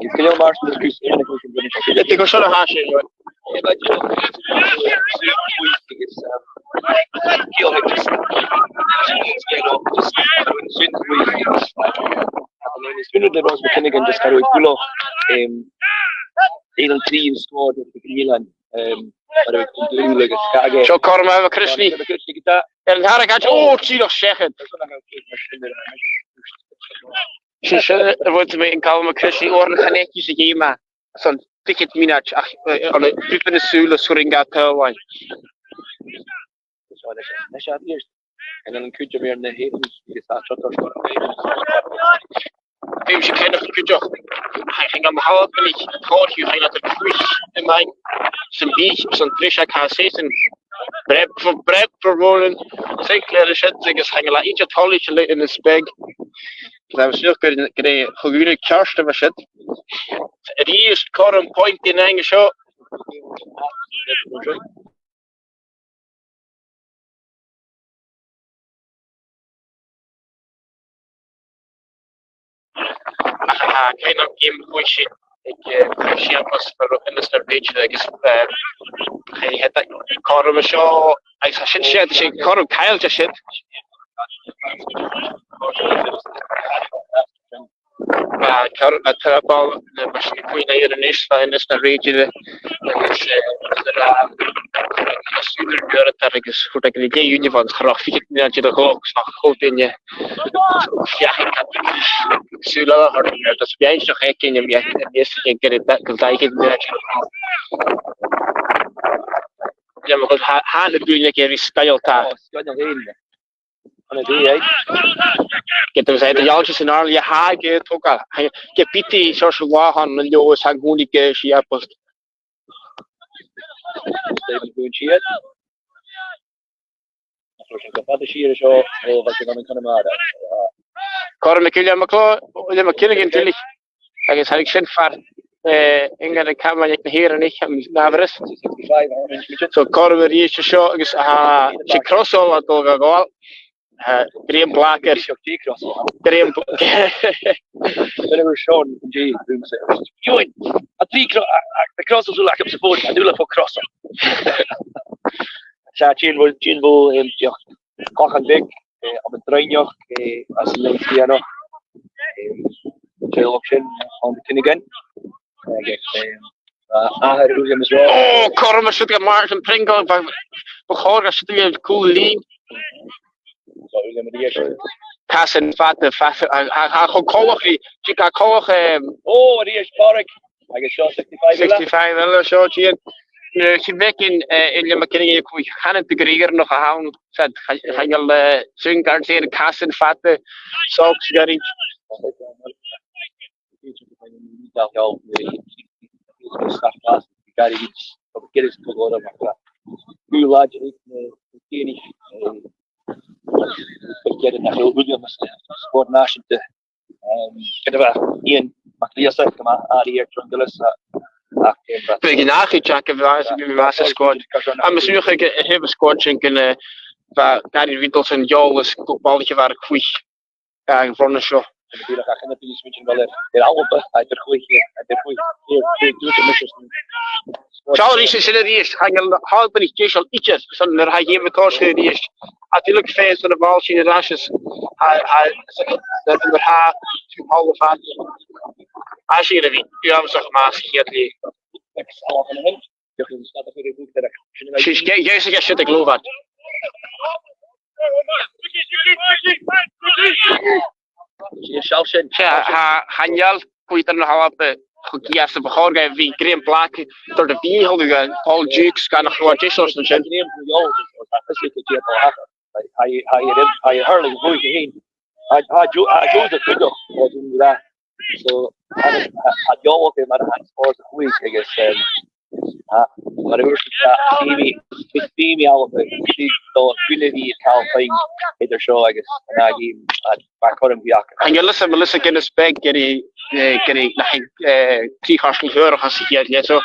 Is go leor Martin a' cur sìon a' cur sìon. Dè cho siùil a tha e, right? Is mìorbhail do Ross McKinnigan just car ag uile, em, aon an trì an sgòr de Milan, em, mar a bhiodh an dùil agus càige. Seo Cormac McCrisney. Cormac McCrisney, ged a. Air an dara gad, o, tìreach seachad. Sin, sin a bhuail mi an Calum McCrisney, uaireannan chan fhaic thu sa gheama, son fichead mionaid, ach, eh, ann am priobadh na sùla, 's urrainn dha tadhal fhaighinn. Bidh sinn a' coimhead air na h-Éireannaich agus tha seo toirt. Bidh sinn a' coimhead cuideachd. Tha, tha na h-Albannaich a' còrdadh, tha iad a' cluich a-mhàin san bhith, san bhriseadh, tha seisean Brentford, Brentford mòran, Sinclair a' siud agus chan eil e idir toilichte le Innis Big. Tha mi a' smaoineachadh gur, gur e cho-dhùnadh ceart a bha siud. A-rithist, cothrom pointean an seo. Ach, ach, chan eil geama a' fuireach aig, eh, Seumas far an robh Innis air bheirt agus, eh, chaidh iad cothrom an seo, agus tha sin, sin, sin cothrom caillte sin. Bha car-, a' tàrradh ball, eh, mar sin, cuimhne air a-nis, bha Innis na rèitire, agus, eh, nuair a, nuair a sùilear an uair a tàrr agus chuireadh iad an dèidh uniforms, cha robh fichead mionaid air a' chloc, 's nach robh duine, eh, feuchainn, sùil a thoirt air, agus bha e seo aig an àm, àm, àm, gur e da-, gur dà fhichead mionaid air a' chloc. Leam gu tha, tha na buidhnean aig Éirí sgoinneil, tha. Ò, sgoinneil fhèin. Ged a bhios e a' dol san àirde, tha e a' togail. Ge bith seòrsa latha a th' ann an-diugh, tha e a' còmhnaidh gu sìobalt. Stephen Boone siar. Nach robh sin gu fada siar an seo, o, bha sin ann an Conamara. Cothrom aig Uilleam MacLeod, Uilleam MacFhionghain tuilleadh. Agus thàinig sin far, eh, ingear an campa aig na h-Èireannaich, am, an amharas. So cothrom a-rithist an seo agus, ah, 's e crosbhall a tha a' dol a ghabhail. Eh, Graham Blacker. Graham Bl- Whenever Sean and Jay do say, "Ewan, a trì cro-, a, a, the cross is like up the phone, I do love a cross." Sa Jane Bull, Jane Bull, um, yeah. Clochan beag, eh, am Droighneach, eh, às an Leinsteanach. Em, 's e luchd sin, an Finnegan. Agus, em, a, athair Uilleam as well. Oh, cothrom a-rithist aig Martin Pringle, bu, bu chòir dha siud a bhith cùl linn. So, Uilleam a-rithist. Casan fada, fada, a, a, a, cho coltach ri, 's e cho coltach, em, oh, a-rithist, Pádraig. Agus seo sixty-five eile. Sixty-five eile, seo, Jane. No, chì mi fhìn, eh, Uilleam MacFhionghain a' cur, chan eil e gu rìribh nach eil ann, said, cha-, chan eil, eh, sin gar dèanamh casan fada, socks goirid. Spòrs nàiseanta. Em, ged a bha Iain MacLìosa gu math airidh air Drongillis, a, ach, em, bha... Bha e nach eil teachd a bhith, bha e sa squad. Agus 's dòcha gu, a thaobh an squad sin gun, eh, bha Gary Riddleson, eòlas gu ball a bha air a' chluich, eh, an fhear seo. Dìreach ach an-dè bha mi a' smaoineachadh gu bheil e air Alba, eadar chluich, eadar chluich, eadar chluich, eadar chluich. Seall a-rithist sin a-rithist, chan eil Alba ri deiseil idir, son nuair a tha e a' tòiseachadh a-rithist. A' tuilleadh fhèin son a' bhall sin air ais is, a, a, son, son nuair a tha, tha Alba fada. A, sin a bhith, bidh e uabhasach math sa chiad leth. 'S e, ge-, geibh sinn e siud aig lùbad. Seall sin. Tha, tha, chan eil cuid den Alba cho gasta, bu chòir gum bi Graham Black, dol a bhith a' dol a dh'fhàs Paul Dukes, gan nach robh e deiseil airson sin. Tha, tha, tha, tha, tha, tha, tha, So, tha, tha, tha eòlas aige mar a tha e a' spòrs a' chluich agus, em, tha, mar a thuirt mi, tha, feumaidh, feumaidh Alba, feumaidh dol a bhith a' call fhèin eadar seo agus an ath gheama, a, mar a chuireadh mi aca. Chan eil fhios agam, Melissa Guinness Beg, gur e, eh, gur e, nach e, eh, trì chaisteal Ghearach às a' chiad leth, so.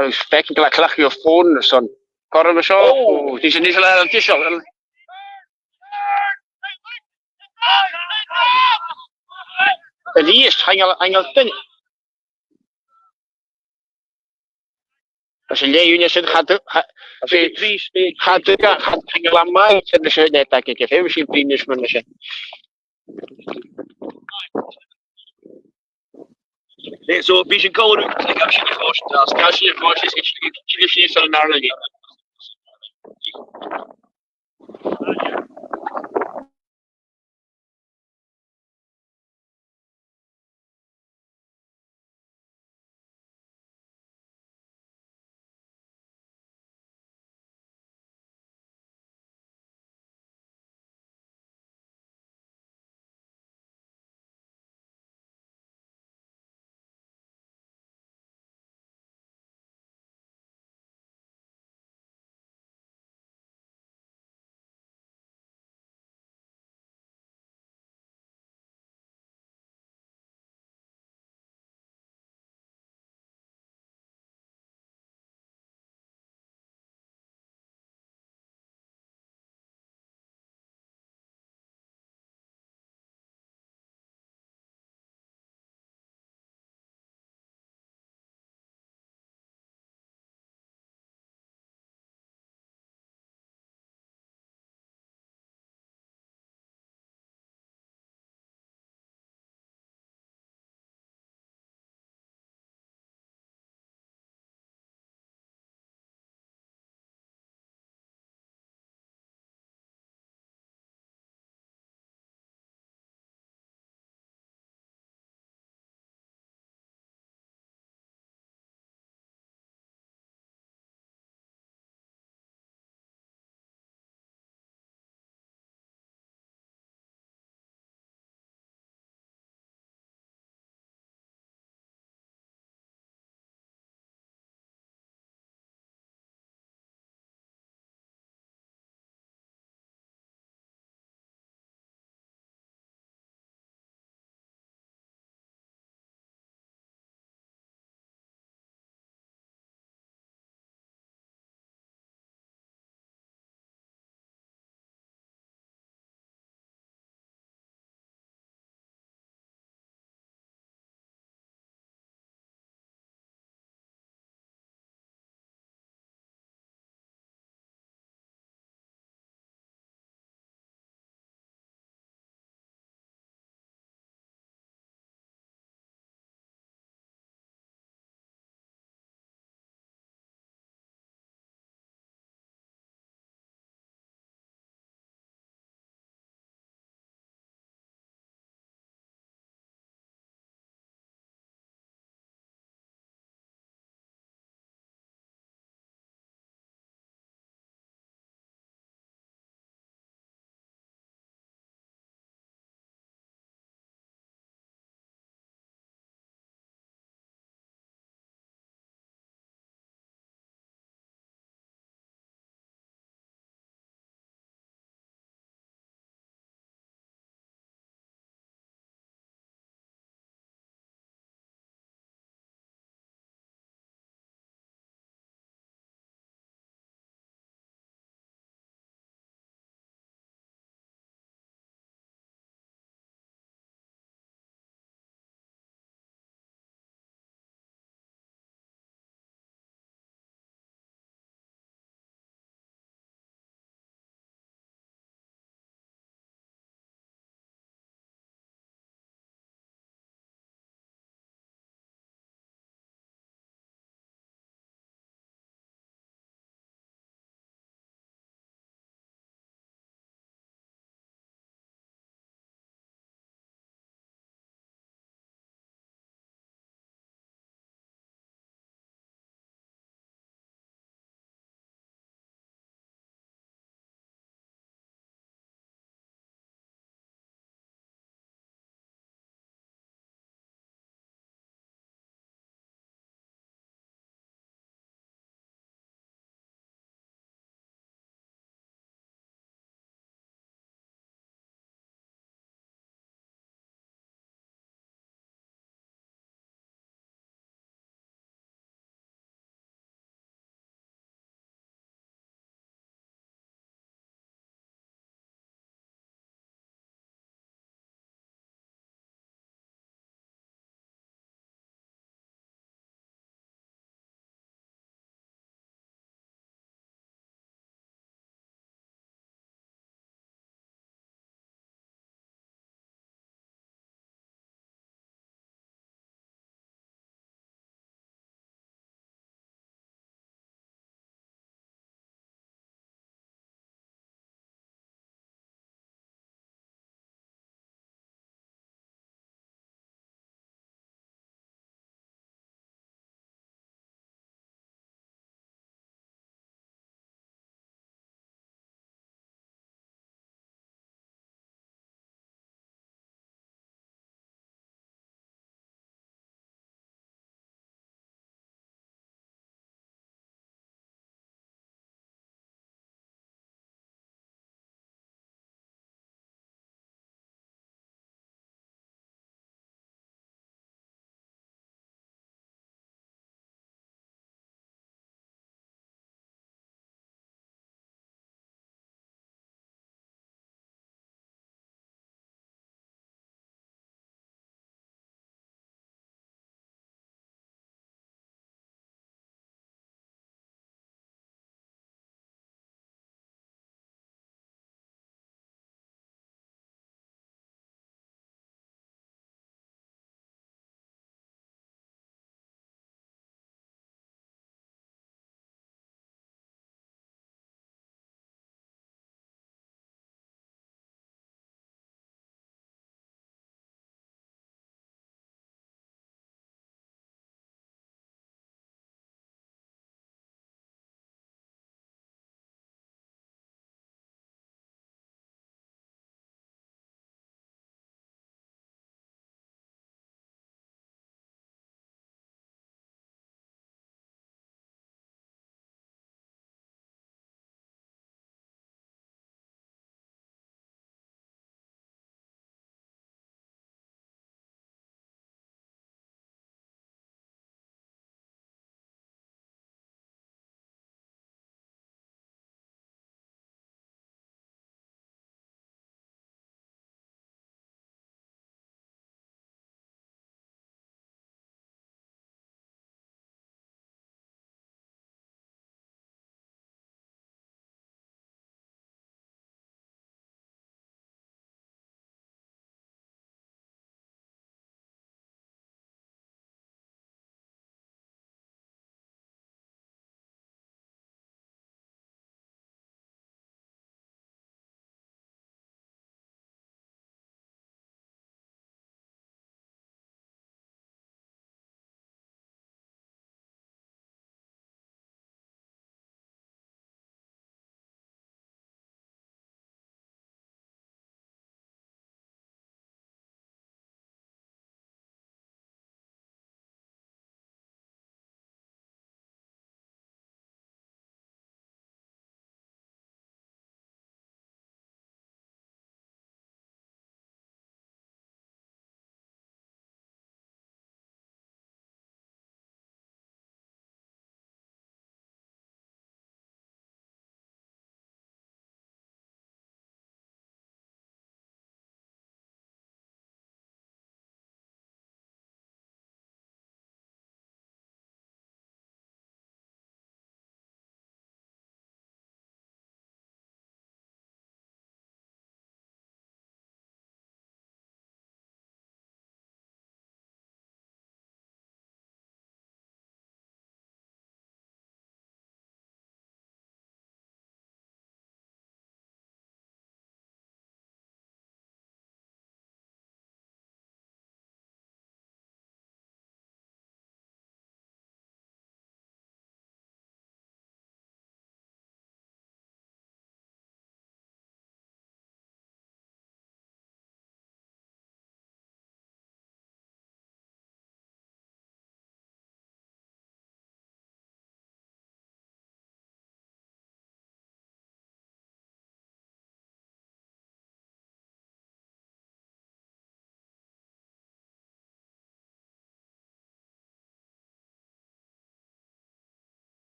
Agus feuch an gabh e cleachdadh a' fòn airson. Cothrom a seo. Oh. Ò, nì sinn, nì sinn e air an deiseil. A-rithist, chan eil, chan eil duine. Tha sinn a' leantainn an sin, cha do, cha, cha do, cha, chan eil e math, chan eil sinn a' dèanamh, feumaidh sinn bruidhinn ris mar sin. Eh, so, bidh sinn còmhla, like, bidh sinn a' cois, uh, sgath sinn a' cois, is sinn, sinn, sinn, sinn, sinn, sinn,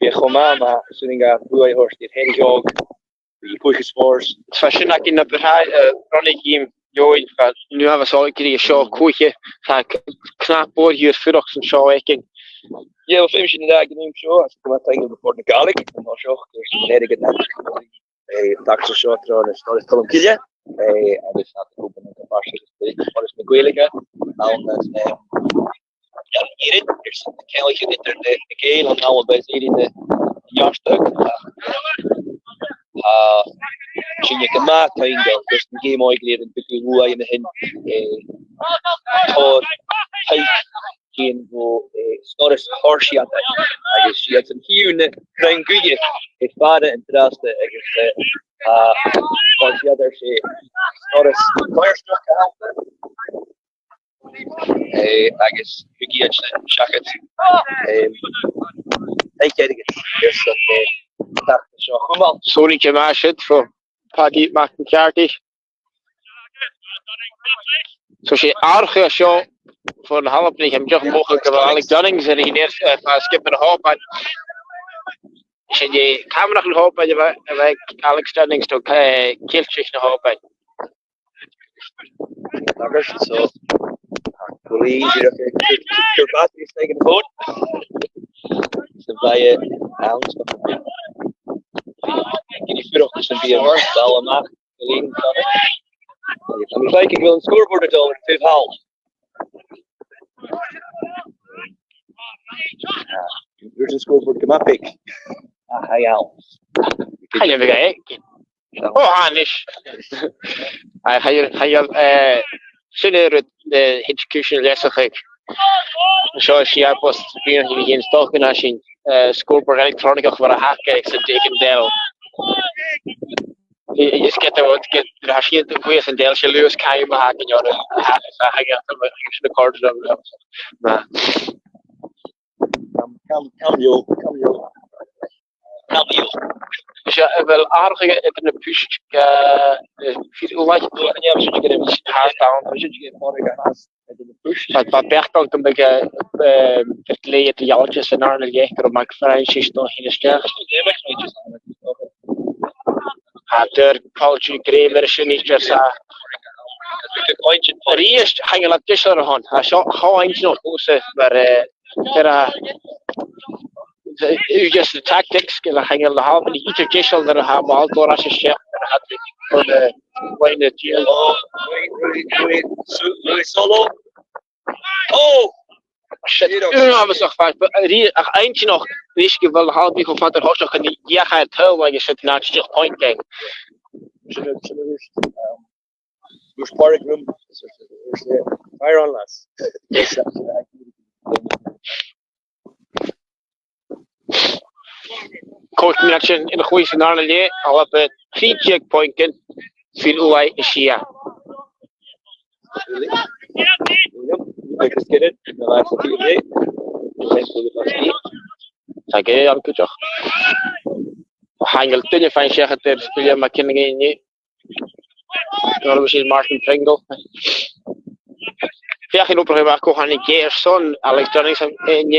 Bidh e cho math, ma 's urrainn dha buaidh a thoirt air Therry Hogg, bidh e buidheachas mòr. Is bha sin againn na bu tràithe, eh, roimhe, Eòghainn, bha, nuair a bha seo ag iarraidh seo a chluich, tha c-, cnap mòr dhiubh air fuireach san seo fhaicinn. Yeah, well, feumaidh sinn a ràdh gun robh seo, is gu math taingeil do Bhòrd na Gàidhlig, an seo, gus an airgead na, eh, tacsail seo tron Stòras Cholm Cille, eh, agus tha an cùbaid a' fàs air Stòras na Gàidhlig, ann an, eh, Iarraidh airson na ceanglaichean eadar na, na Gàidheil, an Alba is Èirinn na, na neartachd. Tha, tha sinne gu math taingeil, gus an geama òigridh an tugadh a-nuas an sin, eh, tòrr taic a' tighinn bho, eh, Stòras Chorsiadair, agus 's iad sin a' chiad na crann-guidhe air fàire an-dràsta, agus, eh, tha Chorsiadair, 's e stòras coimhearsnachd a th' ann. Eh, agus thug iad sin seachad, eh, taic airgid airson, eh, an t-seachdain seo a chumail. Sorry, Jim Ashett from Paddy McCarthy. So 's e atharrachadh a tha seo bho na h-Albannaich, tha mi dìreach a' mothachadh gu bheil Alec Dunnings air a thighinn air, eh, far sgioba na h-Òbain. 'S e Camanachd na h-Òbain a bha, a bha aig Alex Dunnings, no, eh, Ceilteach na h-Òbain. Agus so, Colleen, dìreach, eh, gur, gur battery is taigh an fòn. Sa bhaile ann, so, gini fuireach is am bìon dol a-mach, Colleen, dona. Tha mi a' faicinn gu bheil an scoreboard a' dol air taobh thall. There's a scoreboard gu math beag. Ah, hi, Al. Hi, there we go. Ò, a-nis. Aye, chaidh, chaidh, eh, sin e rud, eh, thidsear cùisean leasachadh. Seo, 's e a' bhus, bidh e a' dol gu na sin, eh, scoreboard electronic a chuir a h-uile duine san taigh an-diugh. Is ged a, ged a tha sinn a' dol a-null san taigh, 's e luas caim a th' againn orra, a th', a th' againn, a th' againn, na còrdaidhean. Cam, cam, cam leò, cam leò. Cam leò. Seo, a bheil atharrachadh eadar na pùirt, eh, eh, fir-, like, an eil sibh ag iarraidh thart ann? Bha, bha beachd agam gum biodh, eh, eh, fear glè eadar-dhealaichte san àrna leth, gun robh Mike Francis a' dol a thighinn a-steach. Tha, deir Paul G. Graham air sin idir, 's a-rithist, chan eil e deiseil air a shon. Tha seo cho inntinneach dhòmhsa, mar, eh, deir e, eh, just the tactics, gu bheil, chan eil na h-Albannaich idir deiseil nuair a tha am ball a' dol air ais a-steach. hat-trick chun, eh, Wayne Gill. Oh, Rui, Rui, Rui, Su-, Rui Solo. Oh! Shit. Uabhasach fada, but, eh, ri-, ach inntinneach, ris gu bheil Albainn cho fada air thoiseach, an dèidh a' toiseach, agus sin nach eil point gang. Sin, sin, um, Mus pàirt gnùm, fire on, lads. Còig mionaidean a' chluich san dàrna leth, Alba trì deug puingean, Fionn Ulaidh a sia. Tha e gu math cuideachd. Tha an duine a' faighinn seachad air William McKinnon. An uair sin Martin Pringle. Feuch an obair a th' aige, cò tha a' gèilleadh airson Alex Donaldson, eh, an e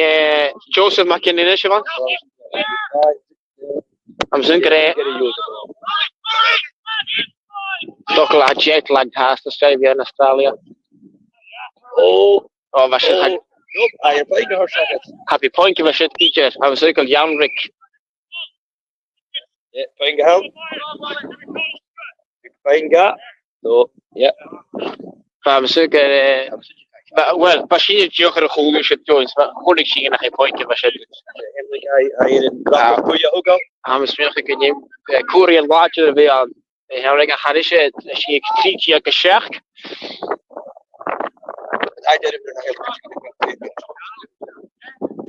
Joseph McKinnon a-nis, a bheil? Tha mi a' smaoineachadh gur e. Dòcha gu bheil jet lag fhathast a-staigh ann an Astràilia. Oh, oh, bha sin, oh, nope, aye, air bhith gu h-àraid. Happy point, bha sin, Peter. Tha mi a' smaoineachadh gur e Jan Rick. Yeah, puing a th' ann. Puing a. So, yeah. Tha mi a' smaoineachadh, eh, bha, well, bha sinne dìreach air a chùlaibh, Jones, bha, chunnaic sinn nach e puing a bha sin. Aye, aye, aye, aye. Tha mi a' smaoineachadh gur e, eh, cùram làidir a bh' ann. Eh, tha mi a' smaoineachadh gur e, eh, trì deug a seachd. Tha e deireadh.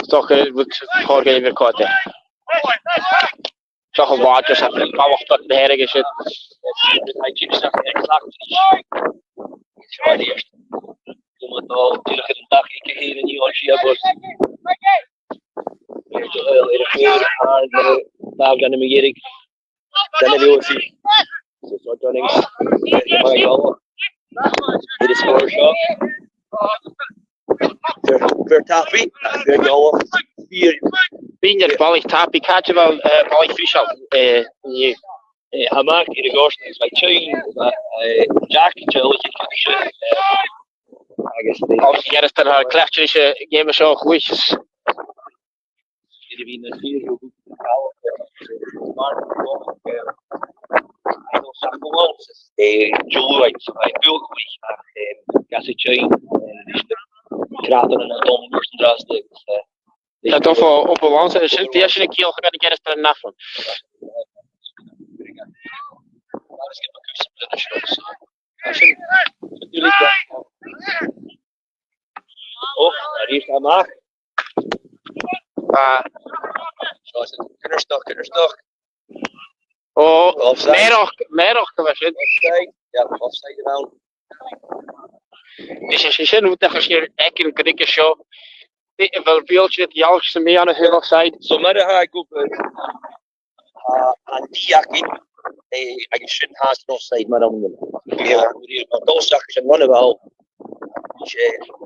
Stoc, eh, rud còir gu leòr còta. Seo a' bhàta, 's e balach beag na h-airgid sin. Dìreach seo. Fear, fear tapaidh, fear eòlach, fear. Bidh am balaich tapaidh, càit a bheil, eh, balaich Friseal, eh, an-diugh? Eh, tha Mark air a' ghort, is bha Tadhg, eh, Jack, Tadhg, eh, agus, eh, obviously, Gearastan, tha cleachdte ris a' gheama seo a chluich. Eh, Joe White, eh, Bill White, eh, gas a chain, eh, Craton and Tom Morrison Drastic, eh, Tha dòcha obair làn-sa sin, bidh sin a' ciallachadh gun a' Gearastan an ath-bhliadhna. Oh, a-rithist a-mach. Ah. Seo sin. Cunard stoc, Cunard stoc. Oh, offside. Mearachd, mearachd a bha sin. Offside. Yeah, offside a bh' ann. Is e sin rud a tha sin aig an gnothach seo. A bheil bealtaine eile sam bith ann a thaobh offside? So mar a tha gu bhith, tha an dìth againn, eh, agus sin fhathast an offside mar a bha. Eh, an dòigh seachad sin, one a bheil.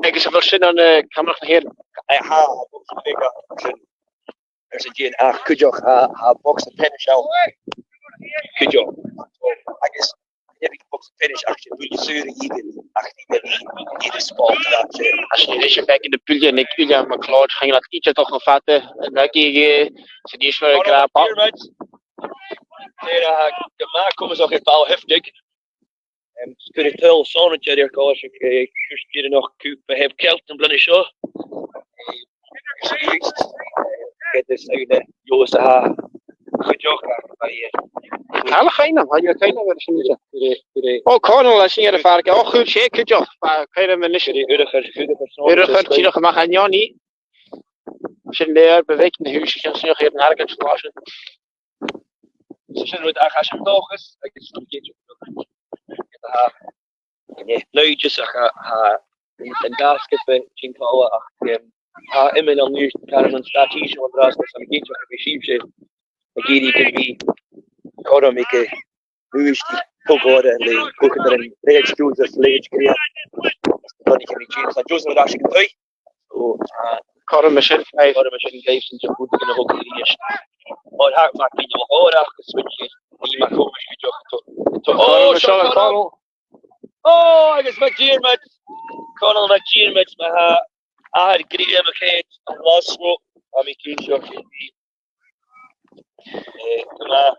Agus a bheil sin ann, eh, Camshron na h-Èireann? Eh, tha, tha, sin. Airson dìon, ach cuideachd, tha, tha box and finish ann. Cuideachd. Agus, eh, box and finish, ach 's e buille saor a dh'fheumadh, ach nì mi, nì mi spot, that's it. Agus nì sinn beagan na buille, nì Uilleam MacLeòid, chan eil iad idir dol cho fada, an aghaidh, eh, san ìslear ag ràdh ball. Tha e gu math comasach air ball a thiofnadh. Em, 's cuir e tuilleadh sònraichte air cois, eh, cur dìreach cùp a thaobh Celt am bliadhna seo. Eh, ged is aon de dh'fheadhainn a tha cuideachd, ach, eh, Cailean, Cailean, Cailean, bha sin ise. Cuir e, cuir e. Ò, Conall, leis an air a' phàirc. Ò, chuir e cuideachd, bha Cailean a-nis. Cuir e urchair, urchair sònraichte. Urchair, dìreach a-mach an-deòin. Sin e, bu mhinig na h-ùisich an sineach air an airgead sin. So sin rud a tha sin dòchas agus an gèit. Tha, eh, nuair a tha, tha, an dà sgioba sin còmhla ach, em, tha iomadh an-diugh caran an straitéis an-dràsta, so an gèit a bhith sibhse ag iarraidh gum bi cothrom aig uisge togail orra le cogadh air an leithid Joseph, leithid Graham. Tha mi a' smaoineachadh gum bi James, tha Joseph air ais aig an taigh. So, uh, cothrom mar sin, aye. Cothrom mar sin, gabhaidh sinn de chuid gun a thog a-rithist. Oir tha Mac Bìdeach ach is bidh e, bidh Mac Thòmais gu deoch to, to, oh, seo Conall. Oh, agus McDiarmid. Conall McDiarmid, ma tha athair Graham a' coimhead ann an Glaschu, tha mi cinnteach gum bi Eh, gu math.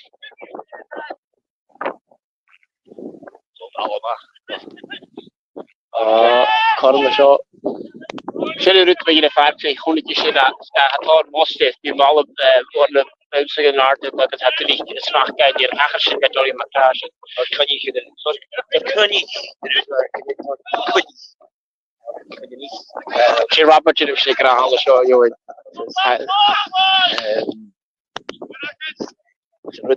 Ah, cothrom an seo. Sin an rud a bh' aig an fhear, 's e chunnaic e sin a, a, a tha tòrr mosta, bidh mala, eh, bhon a bhonn sa ghnàirde agus tha duine a' smachd air, ach sin gu Johnny McTash. Ar coinnich e, ar coinnich. Sin Robert Jennings le gràdh seo, Eòghainn. Eh,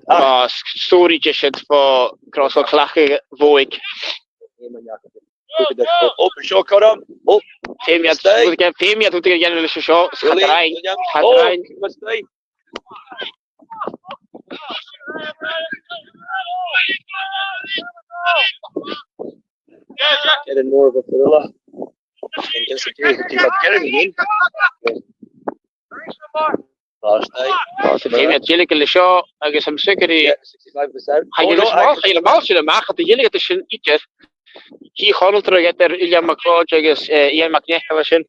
ah, s-, stòiridh de sin fo Crosswell Clach Mhòig. Open seo, Coram. Oh, feumaidh iad, feumaidh iad rud a dhèanamh leis an seo, 's cha do rinn, cha do rinn. Getting more of a thriller. Yes, it is. It is. Getting in. Last night. Last night. Feumaidh iad dèiligeadh leis seo, agus tha mi a' smaoineachadh ri... Yeah, sixty-five percent. Tha e mall, tha e mall sin a-mach, tha e dèiligeadh sin idir. Chì Conaltradh eadar Uilleam MacLeòid agus, eh, Iain MacNeacail sin.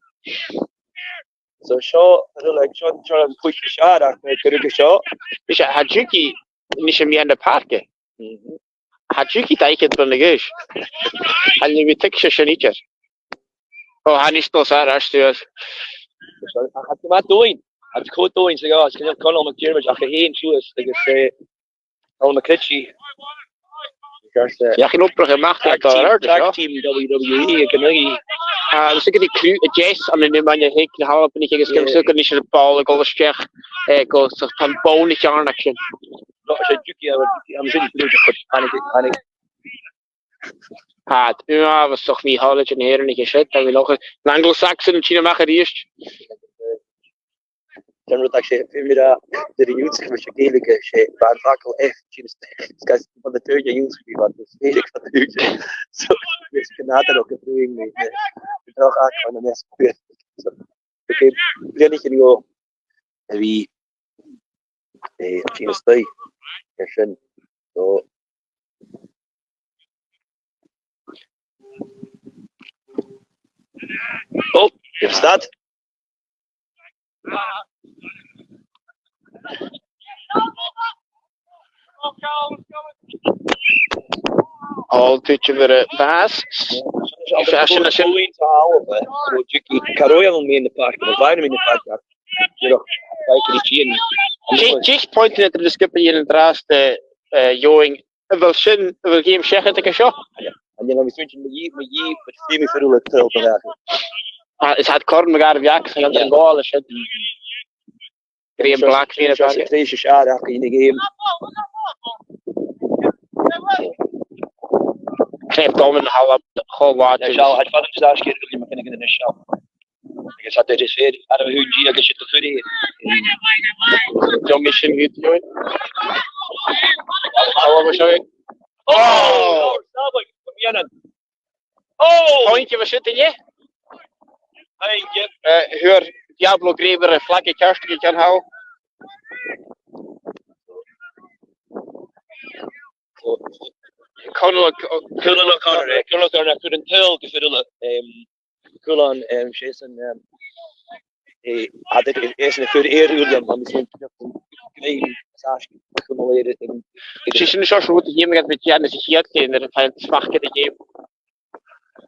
So seo, a bheil e, seo, seo an cùis a seachd, ach, eh, cuiridh seo. Is e, tha Juki, nise, meadhan na pàirce. Mhm. Tha Juki dà fhichead bliadhna a dh'aois. Chan eil mi a' tuigsinn sin idir. Ò, tha e a-nis dol air ais suas. Ach tha e math dùinn. Tha e cho dùinn, 's e, is Conall McDiarmid, ach e fhèin suas, agus, eh, Alan McRitchie. Agus, eh, yeah, chan obraich e a-mach tag team, tag team W W E, aig an aghaidh. Ah, 's e gu bheil cliù a deas ann an iomain a th' aig na h-Albannaich agus gu bheil, yeah, 's e gu bheil nise air ball a' gabhail a-steach, eh, gu, 's e, tha am bonn a' teàrnadh sin. No, 's e Juki, eh, Juki, tha mi sin, panic, panic. Tha, uabhasach mì-thoilichte na h-Èireannaich an sin, tha mi an dòchas. An Anglo-Saxon a' tighinn a-mach a-rithist. Sin rud a tha, 's e, feumaidh mi ràdh, dìreach an ionnsachadh mise Gàidhlig, 's e, bha am facal F, sin is, is gus, bha na tuirt an ionnsachadh mi, bha na sfèireach, bha na tuirt. So, is gu nàdarrach gu bheil mi, eh, droch fhacal ann am measg. So, okay, bliadhnaichean a dh'fhalbh, a bhith, eh, a' tighinn a-staigh air sin. So, Oh, you've start. All teacher with a pass. Session, session. Carway on me in the park, the line me in the park. You're like the G and Just, just pointing at the skipper in the draft, uh, uh, going, a bheil sin, a bheil game seachad aige seo? An dèan mi switch mi, mi, mi, but see me for the tail for that. Ah, is that Corn McGar of Yak, so I'm Yeah. going to go all the shit. Graham Black, Fianna Fáil. Three shot in the game. Cliff Dolman, Hallam, whole lot. Yeah, shall, I'd father just ask you to give him a kind of initial. Agus tha iad air a bheil, air a bheil sìon dìreach aig siud a chur air. John Mission, good doing. How was it? Oh! Oh! Point of a shooting, yeah? Thank you. Uh, who are Diablo Graver, a flag a ceart, you can how? Conall, Conall O'Connor, eh, Conall O'Connor, a chur an tail gu Fionn, um, Cuilean, um, 's e sin, um, eh, a dh'fheuch, eh, 's e sin a chuir air Uilleam, agus sin greim as aisce, Cuilean O'Leary, um, 'S e sin an seòrsa rud a dh'fheumadh iad a bhith a' dèanamh sa chiad gheama, nuair a tha iad a' smachd air a' gheama.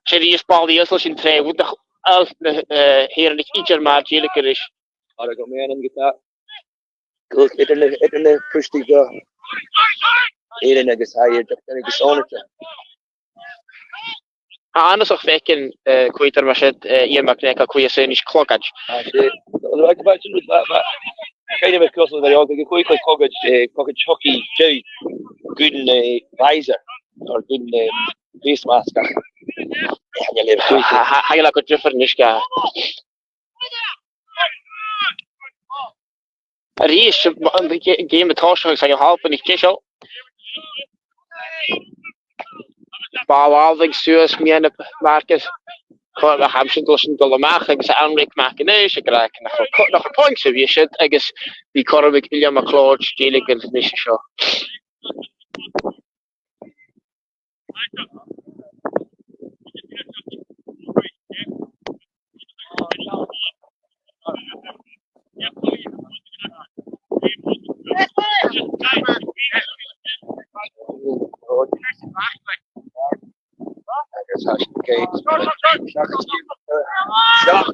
'S e ris ball a dh'fhios sin tro rud a ch-, as na, eh, hÉireannaich idir mar dìreach a-rithist. Ar a go mean an gita. Good, idir na, idir na pushti go. Éireann agus Ireland, agus Sónraichte. Tha e annasach faicinn, eh, cuideigin mar sin, eh, Iain MacNeacail, cuideigin a tha a' clogaid. Ah, 's e. Well, like, but, but, but, kind of a cosúil le, like, a chuid, like, clogaid, eh, clogaid hockey, Jay, gun, eh, visor, or gun, eh, face mask, ach, eh, chan eil e, Tha, tha, tha e gu diofar a-nis, ga. A-rithist, an ge-, geama a' tòiseachadh agus tha an t-Albannaich deiseil. Ball àlainn suas, meadhan na marcaid. Cò-, a' chamsan, dol sin, dol a-mach, agus Anraig MacAonghais ag ràdh nach robh co-, nach robh points a bhith siud, agus bidh Cormac Uilleam MacLeòid dèiligeil a-nis an seo. Agus tha sin ceart. Seach. Seach.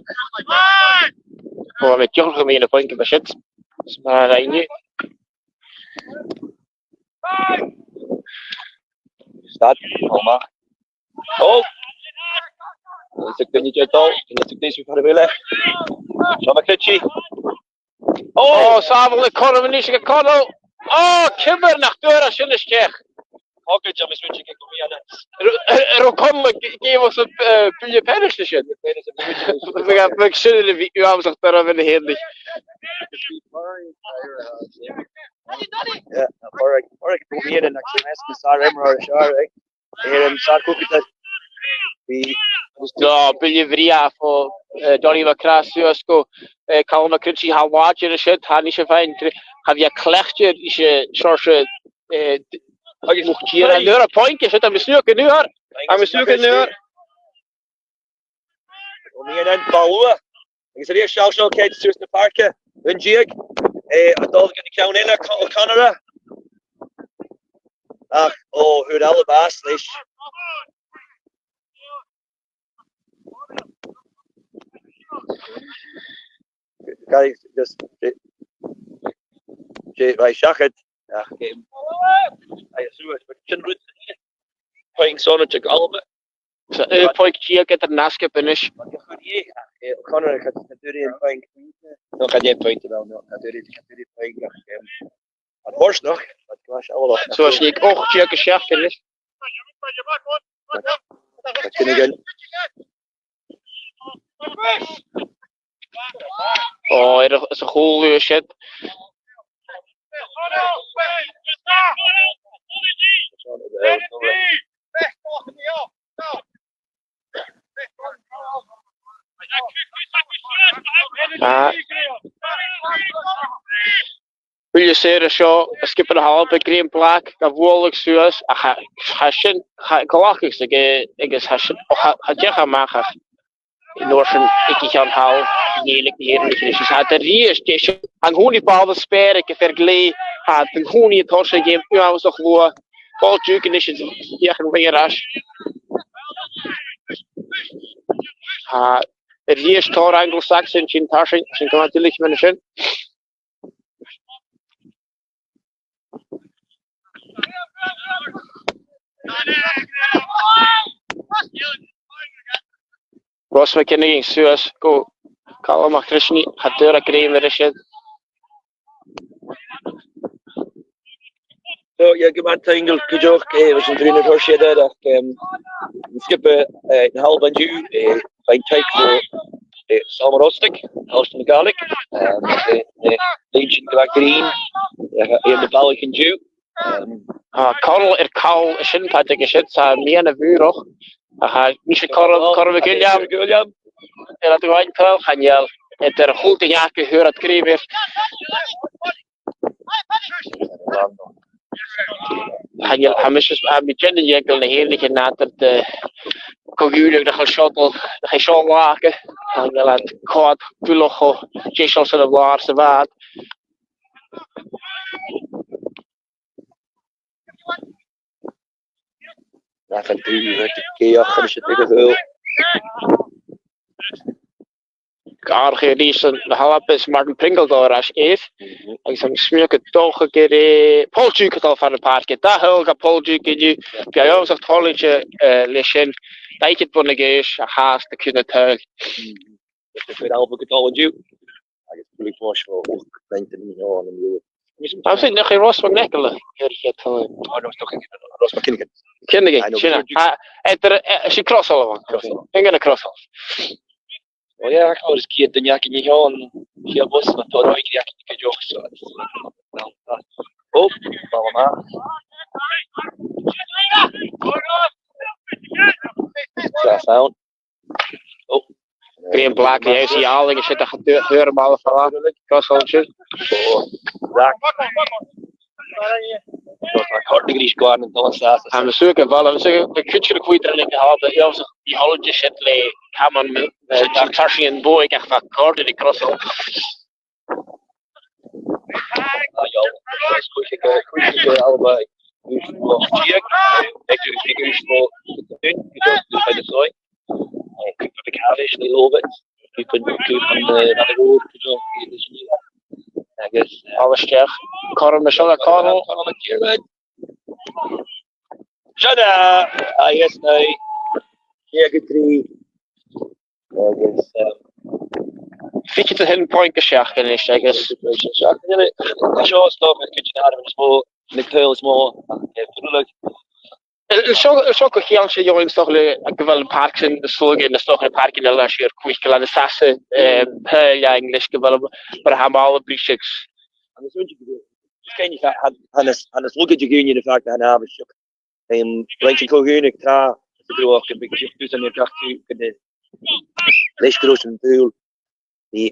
Bha mi dìreach a' miannachadh pointe mar sin. Is mar a rinn. Stad. Ó, ma. Ó! Is e duine de dol, is e duine sin far a bheil e. Seán McRitchie. Ó! Ó, sàbhail le Conall a-nis, aig Conall. Ó, ciamar nach d' fhuair e sin a-steach? Ó, gu dearbh, is rud a gu bhith ann. Ro-, ro-, Conall ag, ag èigheach sa, eh, buille peanas leis sin. Bha, bha sin a bhith uabhasach doirbh an-dè. Yeah, no, Pádraig, Pádraig, bha mi ann an, actually, measg na sàr imreoir seo, right? Air an sàr chòcaireachd. Bha, no, buille bhrèagha bho, eh, Donnie McCrath suas gu, eh, Calum McRitchie, tha làidir an siud, tha e a-nis a' faighinn, cha bhi e cleachdte ris an seòrsa, eh, d-, agus muc-, tìr, an uair a pointe, siud, tha mi a' smaoineachadh gun uair, tha mi a' smaoineachadh gun uair. Ó, mi an ball luath. Agus a-rithist, seall seo, ceart suas na pàirce. Aon deug. Eh, a' dol gu na ceann eile, Con-, Conor. Ach, ó, fhuair Alba às leis. Gary, just, Jay, Jay, right, seachad. Ach, um, I assume it's, but sin rud, pàigheadh Sónraichte gu Alba. So, eh, pàigheadh Dia get an nascadh a-nis. But you could, yeah, eh, Conor, cha, cha d' fhuair e an pàigheadh. No, cha d' fhuair e an pàigheadh, no, cha d' fhuair e, cha d' fhuair e an pàigheadh, um, An bhòrd snog, an bhòrd snog. So, is e ochd deug a seachd a-nis. Sin again. Ó, air a, is a' chùl a siud. Ah. Buille saor an seo, an sgiobair na h-Alba, Graham Black, ga bhualadh suas, ach tha, tha sin, tha e a' cleachdadh aige, agus tha sin, o, tha, tha e a' dol a-mach, ach An uair sin aig a' cheann thall, Gàidhlig na h-Èireann a-rithist. Is tha iad a-rithist, tha an-còmhnaidh ball a' speireadh gu feum glè, tha an-còmhnaidh a' toirt seachad geama uabhasach luath. Ball Diùc a-nis a' feuchainn ri bhith air ais. Tha a-rithist tòrr Anglo-Saxon sin tarsainn, sin gu math duilich mar sin. Ros MacFhionghain suas gu Calum MacRisnigh, cha d' fhuair e grèim air sin. So, yeah, good man, Tingle, good job, eh, was an green at horse there, um, skip, eh, na halban Jew, eh, fine take for, eh, Salman Ostig, Alston Gaelic, um, eh, eh, Legion Green, eh, in the Ballykin Jew. Um, ah, Conall air call a sin, Patrick, a sin, sa mhian a bhúrach. Aha, mise Conall, Conall McWilliam. Air a dh'aintal, chan eil, idir a chulta neach a thuair at grèimir. Chan eil, tha mise, tha mi dèanamh eagal na h-aon a chan nàdar de co-dhùnadh nach eil seo, nach eil seo lácha. Chan eil iad còd buileach cho deiseil sin a bhlàr sa bhad. Nach an dùil, nach an dùil, nach an dùil. Gàrach a-rithist na h-Alba is Martin Pringle dol air ais air. Mhm. Agus tha mi a' smaoineachadh gu dòcha gur e Paul Duke a tha far na pàirce. Dà thadhal do Paul Duke an-diugh. Bidh e uabhasach toilichte, eh, leis sin. Dà fhichead bun a dh'aois a tha e a' cur na tadhal. Mhm. Is e fear Alba gu dòigheil an-diugh. Agus buileadh fòs fo ochd naontaichean an-diugh. Tha mi a' smaoineachadh nach e Ross MacNeacail a th' air a' chiad tadhal. Oh, no, it's not Ross MacFhionghain. Fionghain, I know, sin e. George. Ah, eadar, eh, 's e Crossall a bh' ann. Crossall. Fionghain a Crossall. Oh, yeah, ach, oir is ciad duine againn a th' ann, ciad bhus, ma tha roimhe againn gu deoch, so, oh, ball a-mach. Just down. Oh. Graham Black, the O C all, agus siud a chuir am ball a' falbh. Crossall sin. Oh, Black. Tha mi a' smaoineachadh gu bheil, tha mi a' smaoineachadh gu bheil cuid de na cuideachaidhean aig na h-Albannaich, bidh iad a' dol a dh'fhaighinn caman, eh, tarsainn bhuaithe ach bha còrdadh aig Crossall. Ah, yeah. Is cuideachd, eh, cuideachd, eh, Alba, eh, eh, eh, agus, eh, Alasdair, Coram na Seoladh Conall. Sin e, agus now, ceud a trì. Agus, um, fichead a h-aon poing gu seachd a-nis, agus seo, is dòcha, cuid de na h-àireamhan as motha, na tadhail as motha, eh, fuireach. Seo, seo gu cinnteach, 's dòcha, le gu bheil am pàirc sin na bu shine na 's dòcha na pàircean eile, 's e air cuairt gu lèir nas fhasa, eh, tadhail ann leis gu bheil, mar a tha am ball a' briseadh. Agus ùine, is cuimhne, tha, tha, tha nas, tha nas lugha de dhaoine na fàg na tha an àbhaisteach. Em, rinn sinn co-dhùnadh tràth sa ghruag, am biodh sibh tusa an-dràsta gun leisgeul an dùil.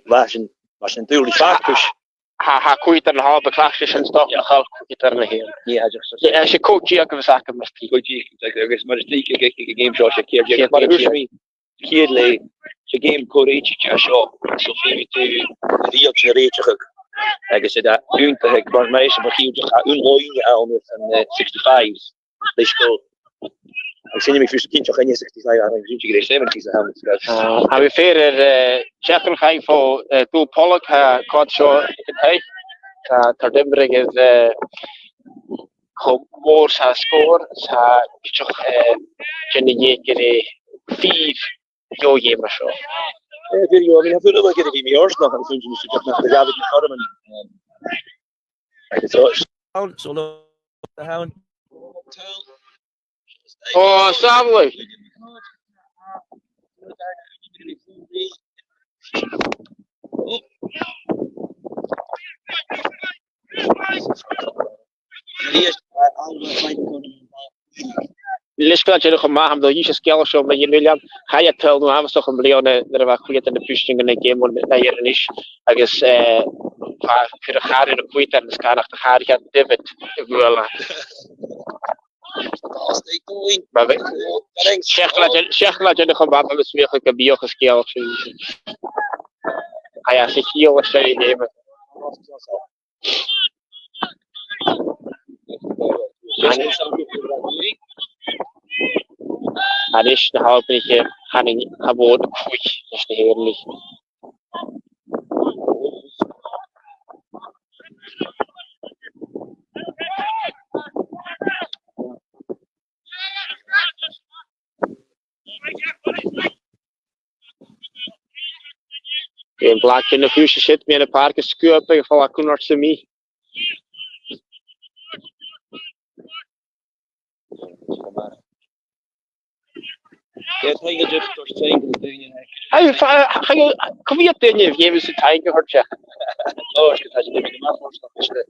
Bha sin, bha sin an dùil ri factors. Tha, tha cuid de na h-Albannaich a' cleachdadh sin, 's dòcha, nach eil cuid de na h-Eileanan. Yeah, I just, yeah, 's e còig deug a bhios aca, mas fhìor. Còig deug, agus mar as trice aig, aig, aig a' gheama seo, 's e ceud deug. Ceud deug. Mar a thuirt mi, ceud leth, 's e geama còir-rèitithe a tha seo, so feumaidh tu riaghailt na rèiteach. Agus 's e dà, ùine, tha, mar a tha mi a' smaoineachadh, tha aon loidhne ann airson, eh, sixty-fives. Leis gu, agus chan eil mi fiù 's cinnteach an e sixty-five, ach tha mi cinnteach gur e seventies a th' ann, so. Ah, tha mi fhìn air, eh, teachdaireachd fhaighinn bho, eh, Dòmhnall Pollock, tha còta seo aig an taigh. Tha, tha e ag iomradh air, eh, cho mòr 's a tha an sgòr, 's tha e ag ràdh, eh, dèanamh dheth gur e fìor dheagh gheama a tha seo. Eh, fìor dheagh, I mean, tha fuaim agam gu bheil mi air smaoineachadh, tha mi a' smaoineachadh nach eil e gu math, um, agus so, so, so, the hound. Oh, Savley. Leis gu bheil e dìreach cho math, tha mi a' dol a dh'innse an sgeul seo, ma dh'fhaodte, William, chaidh an tadhal no amhasach am bliadhna nuair a bha a' chluich na Pùisling ann an geama mòr na h-Eileanan a-nis, agus, eh, bha e a' cur a' chàraidh air a' chluich anns na sgàirean, ach cha do chàraich e David a' bhualadh. Bha mi, seach gu bheil, seach gu bheil e a' dèanamh cho math, bha mi a' smaoineachadh gum biodh e sgeulachd sin. Aidh, 's e a' chiall a tha sin, eh. A-nis na h-Albannaich, eh, chan eil, cha mhòr cùis leis na h-Èireannaich. Aon bhlàth dhen a' chùis a-siud, meadhan na pàirc, sguab aig a' Phòlainn, cunnart sam bith. Aidh, fa-, aidh, cò mheud duine a bhios a' taing a thoirt? Ò, is gu tà sin, bidh mi math fhèin, is le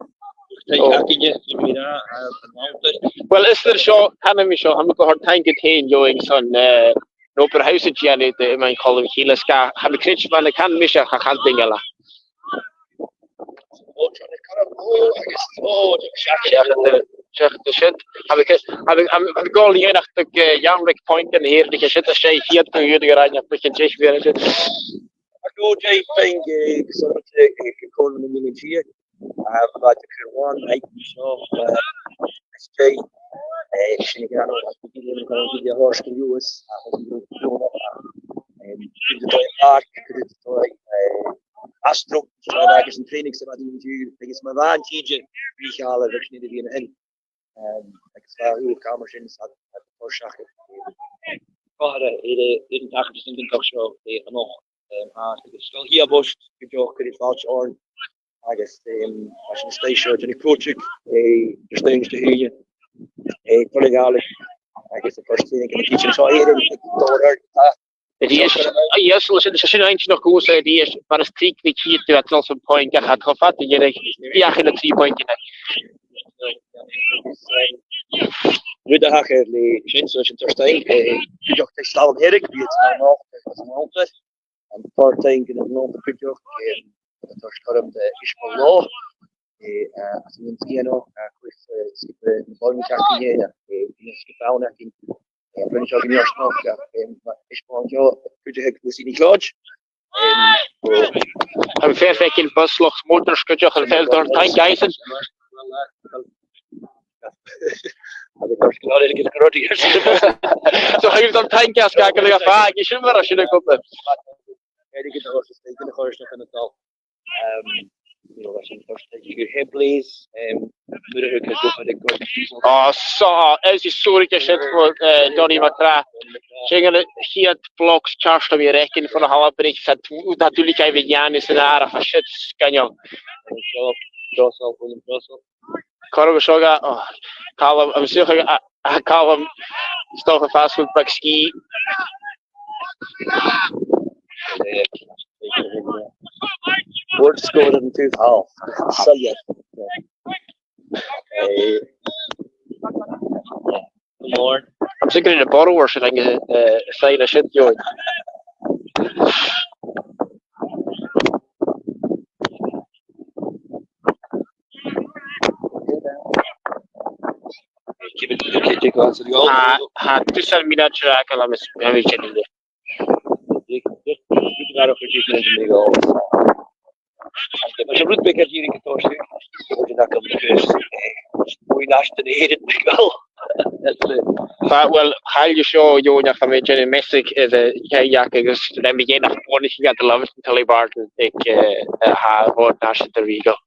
taing Ò. Againne, bidh mi ag ràdh, eh, an Walter. Well, is there seo, canaidh mi seo, tha mi a' toirt taing dhut fhèin, Eòghainn, son, eh, an obair a tha thusa a' dèanamh, eh, mun Cholm Cille, 's ga, tha mi a' creidsinn, mar a chan mise, cha chan duine eile. Ò, Charlie Curran, ò, agus, ò, seachad, seachad, seachad, seachad. Tha mi, tha mi, tha mi, tha mi a' gabhail dhèanamh gu, eh, Jan Rick Point an Èireannaich, 's e siud a' chiad gu dhùnadh a rinn, ach bidh an deich mìle sin. Ach ò, Jay Fink, eh, gus an, eh, eh, gu còrr na mìle an dia. Ah, bha iad a' cur one, right, seo, eh, is Jay, eh, sin ag ràdh, ach bidh iad ag ràdh gu bheil iad a' toirt sgeul, agus, eh, gu bheil iad a' toirt, gu bheil iad a' toirt, eh, Astro, so agus an training sa bhad an-diugh, agus ma bha an tìde, bha e ceàrr, bha sin a' dèanamh sin. Em, agus bha thu, Cameron, sin, sa, sa, sa seachad. Còmhla ri, ri an taca sin an toiseach seo, eh, a-nochd. Em, agus sgoil Shia Bhoist, gu deoch, gu dè fàilte oirnn. Agus, em, tha sinn a-staigh seo, dèanamh còmhradh, eh, just an-diugh. Eh, Conor Gallagher, agus a' first training, an cìde seo, eh, eh, dòigh, eh, A-rithist, a-rithist, leis an, leis an inntinneach gu bheil a-rithist, mar as tric bha iad a' dol san phuing, ach tha fada dheth, feuch na trì puingean. Rud a thachair le sin, so sin Thursday, eh, cuideachd taigh Stalin Eric, bidh iad san Allt, eh, san Allt, an Portaing, an Allt cuideachd, eh, an toirt cothrom do Ishmael Law. Eh, eh, as an Tiano, eh, chris, eh, sip, eh, na ball ni chart ni, eh, eh, ni skip down, I think. Eh, bring it up in your smoke, eh, eh, Ishmael Joe, could you hit Lucy Ni Clodge? Em, so, am fair feckin bus loch motor scuideach an fell dorn tank eisen. Agus tha sgleon air a' ghrod iad. So, tha iad an tank as gagan le fàg, is sin mar a sin a cupla. Air a' ghrod iad, is taigh na chòrd na chan a' dol. Um, you know, that's in first take. You hear Blaze, um, Murray who can go for the good. Oh, so, is is sorry to shit for, uh, Donny McCrath. Sin an chiad bloc ceart a bhith air fhaicinn fon a' Halabannaich, 's tha, tha dùil aige a bhith a' dèanamh san àireamh, tha siud sgoinneil. Russell, William Russell. Corbett seo ga, oh, Calum, I'm still, ah, ah, Calum, stuff a fast food bag ski. Word scored in two half. So, yeah. Eh, Lord. I'm thinking in a bottle or something, uh, uh, sign a shit, Joey. Keep it, keep it, keep it, keep it. Ah, ah, two seven minutes, uh, kilometers, how many minutes? Just, just, just a matter of just minutes and they go. Agus rud beag air dìreadh an toiseach, bhuail an Acail na Cruis, eh, bhuail Ashton Éireann na gol. That's it. Tha, well, chaill seo Eòin ach tha mi a' dèanamh message air a' cheann agus tha mi a' dèanamh bonus aig an Love Tilly Barton aig, eh, eh, tha, bhuail Ashton the Regal.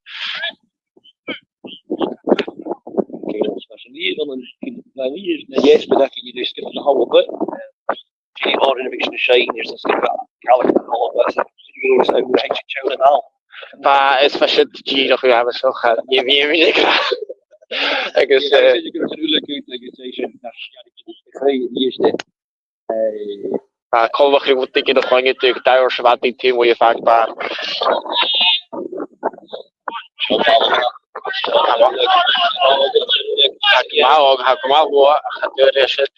Yes, but I can use this gift in the whole of it. Jay Horgan a bhith sin a' seinn airson sgioba Gallagher an Allt, agus sin gur ós a bhith ag teann an Allt. Bha, is bha siud dìreach a bha so cha, nì bhithinn ag ràdh. Agus, eh, bha colbhach ri bhut ag an chloinne tu, dà uair sa mhadainn, taobh a-muigh a' phàirc, bha. Tha gu math, tha gu math luath, ach an uair sin.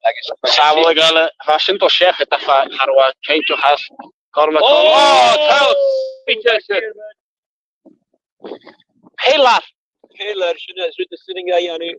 Agus sàbhaladh eile, bha sin dol seachad, ach bha, cha robh e cinnteach às. Cormac, oh, oh, tell! Bidh e sin. Pelar! Pelar, sin e, sin e, sin e, a dhèanamh.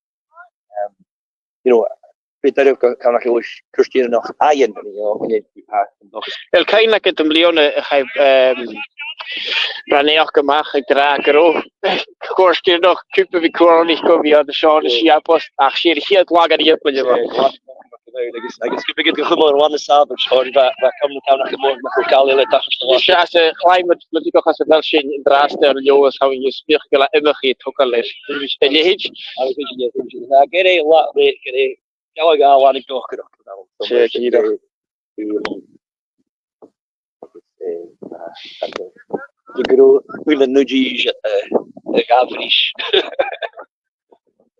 Um, you know, bidh iad ag ràdh gu, gu bheil cuairt dheireannach againn, you know, when you pass them. Well, cuimhne agam am bliadhna a chaidh, um, Breathnach a-mach ag ràdh gun robh cuairt dheireannach cupa bhith còmhla ri cupa bhith an seo na siapas, ach 's e a' chiad latha a dh'fhalbh. Agus, agus gu bheil iad ga chumail air an Sàbaid, oir bha, bha cuimhne agam nach mòr nach robh càil eile tachairt. Is e as a' chliamad, mu dheidhinn gu bheil sin an-dràsta air Leòdhas, tha mi a' smaoineachadh gu bheil e iomchaidh a' togail leis. Agus e a' leithid. Agus e a' leithid. Gur e latha, gur e gealladh a' bhaile gu dearbh. 'S e, dìreach. Gu robh uile nudges, eh, a' gabhail ris.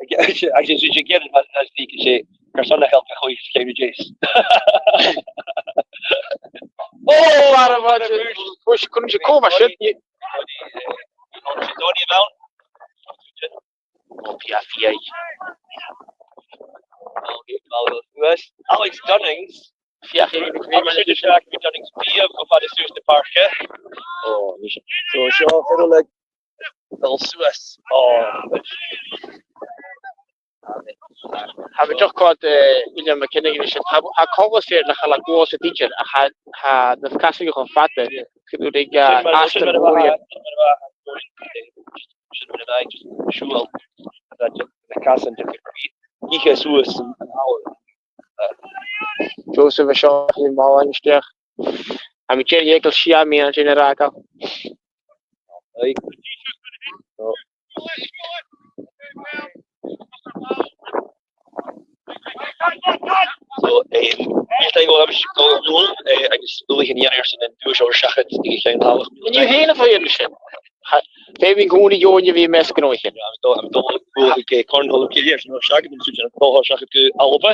Agus, agus, agus, agus, agus, agus, agus, carson nach eil e a' còrdadh rium? Oh, what a, what a, push, couldn't you come, I should, you... Donny Mount. Oh, P F E I. Alex Dunnings. Alex Dunnings. Alex Dunnings. Bia go fada suas na pàirce. Oh, so seo, fiddle leg. Dol suas. Oh. Tha mi dìreach a' coimhead, eh, William McKinnon, is tha, tha coltas air nach eil e a' gluasad idir, ach tha, tha na casan cho fada. Chì thu ag, eh, Aston Moria. Sin mar a bha, just siubhal. Tha na casan just a' cur, ithe suas an, an talamh. Joseph a' seo, a' mhalainn a-steach. Tha mi dìreach a' dèanamh sia mìosan a-rithist. Aye. So, so, um, next time we'll have a sh-, go, go, uh, agus uile an iarsan an duais or seachad ag a' cheann talach. Nì thu fhèin a' faighinn sin. Tha, feumaidh mi an-còmhnaidh eòin a bhith am measg an oidhche. Tha mi dol, tha mi dol a dh'fheuchainn, eh, Corn Uladh Cille airson an toiseach, agus an sin an toiseach gu Alba.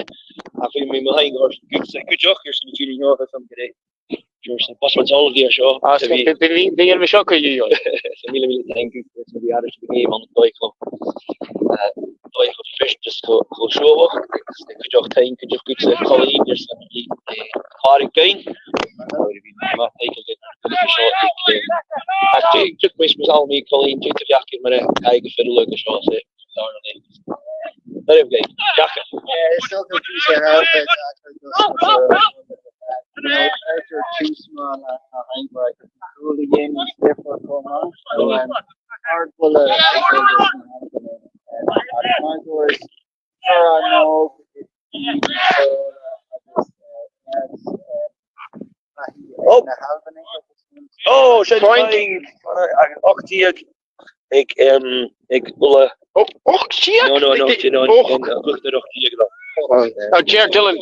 Ach feumaidh mi mo thaing a thoirt gu, gu, gu deoch, airson na tíre nua, feumaidh mi gu deoch. Sure, so, bus man all of you, sure. Ah, so, bhí, bhí, bhí, bhí, bhí seo go dtí. So, míle, míle taing, agus bhí aithris gu bhith ann an dóigh cho, eh, dóigh cho furasta is cho, cho siùbhlach, agus cuideachd taing, cuideachd gu, eh, Colleen, airson a bhith, eh, clàradh againn. Bhí mi math taing gu, gu, gu seo, eh, ach dè, just, mas, mas ann mi, Colleen, dè do bheachd mar a chaidh gu fiddle agus seo, so, darna. There we go. Jack. Yeah, it's so good to see how it's actually just, uh, you know, after two small, uh, uh, hindbreakers, Julian is there for a call on. So, um, hard pull, uh, uh, my doors, uh, no, it's, uh, it's, uh, it's, uh, Oh. Oh, sin point. Point. Uh, ochd deug. Aig, um, aig Uladh. Oh, ochd deug? No, no, no, ochd deug, no, ochd. An, uh, ochd deug, no. Oh, Ger Dillon.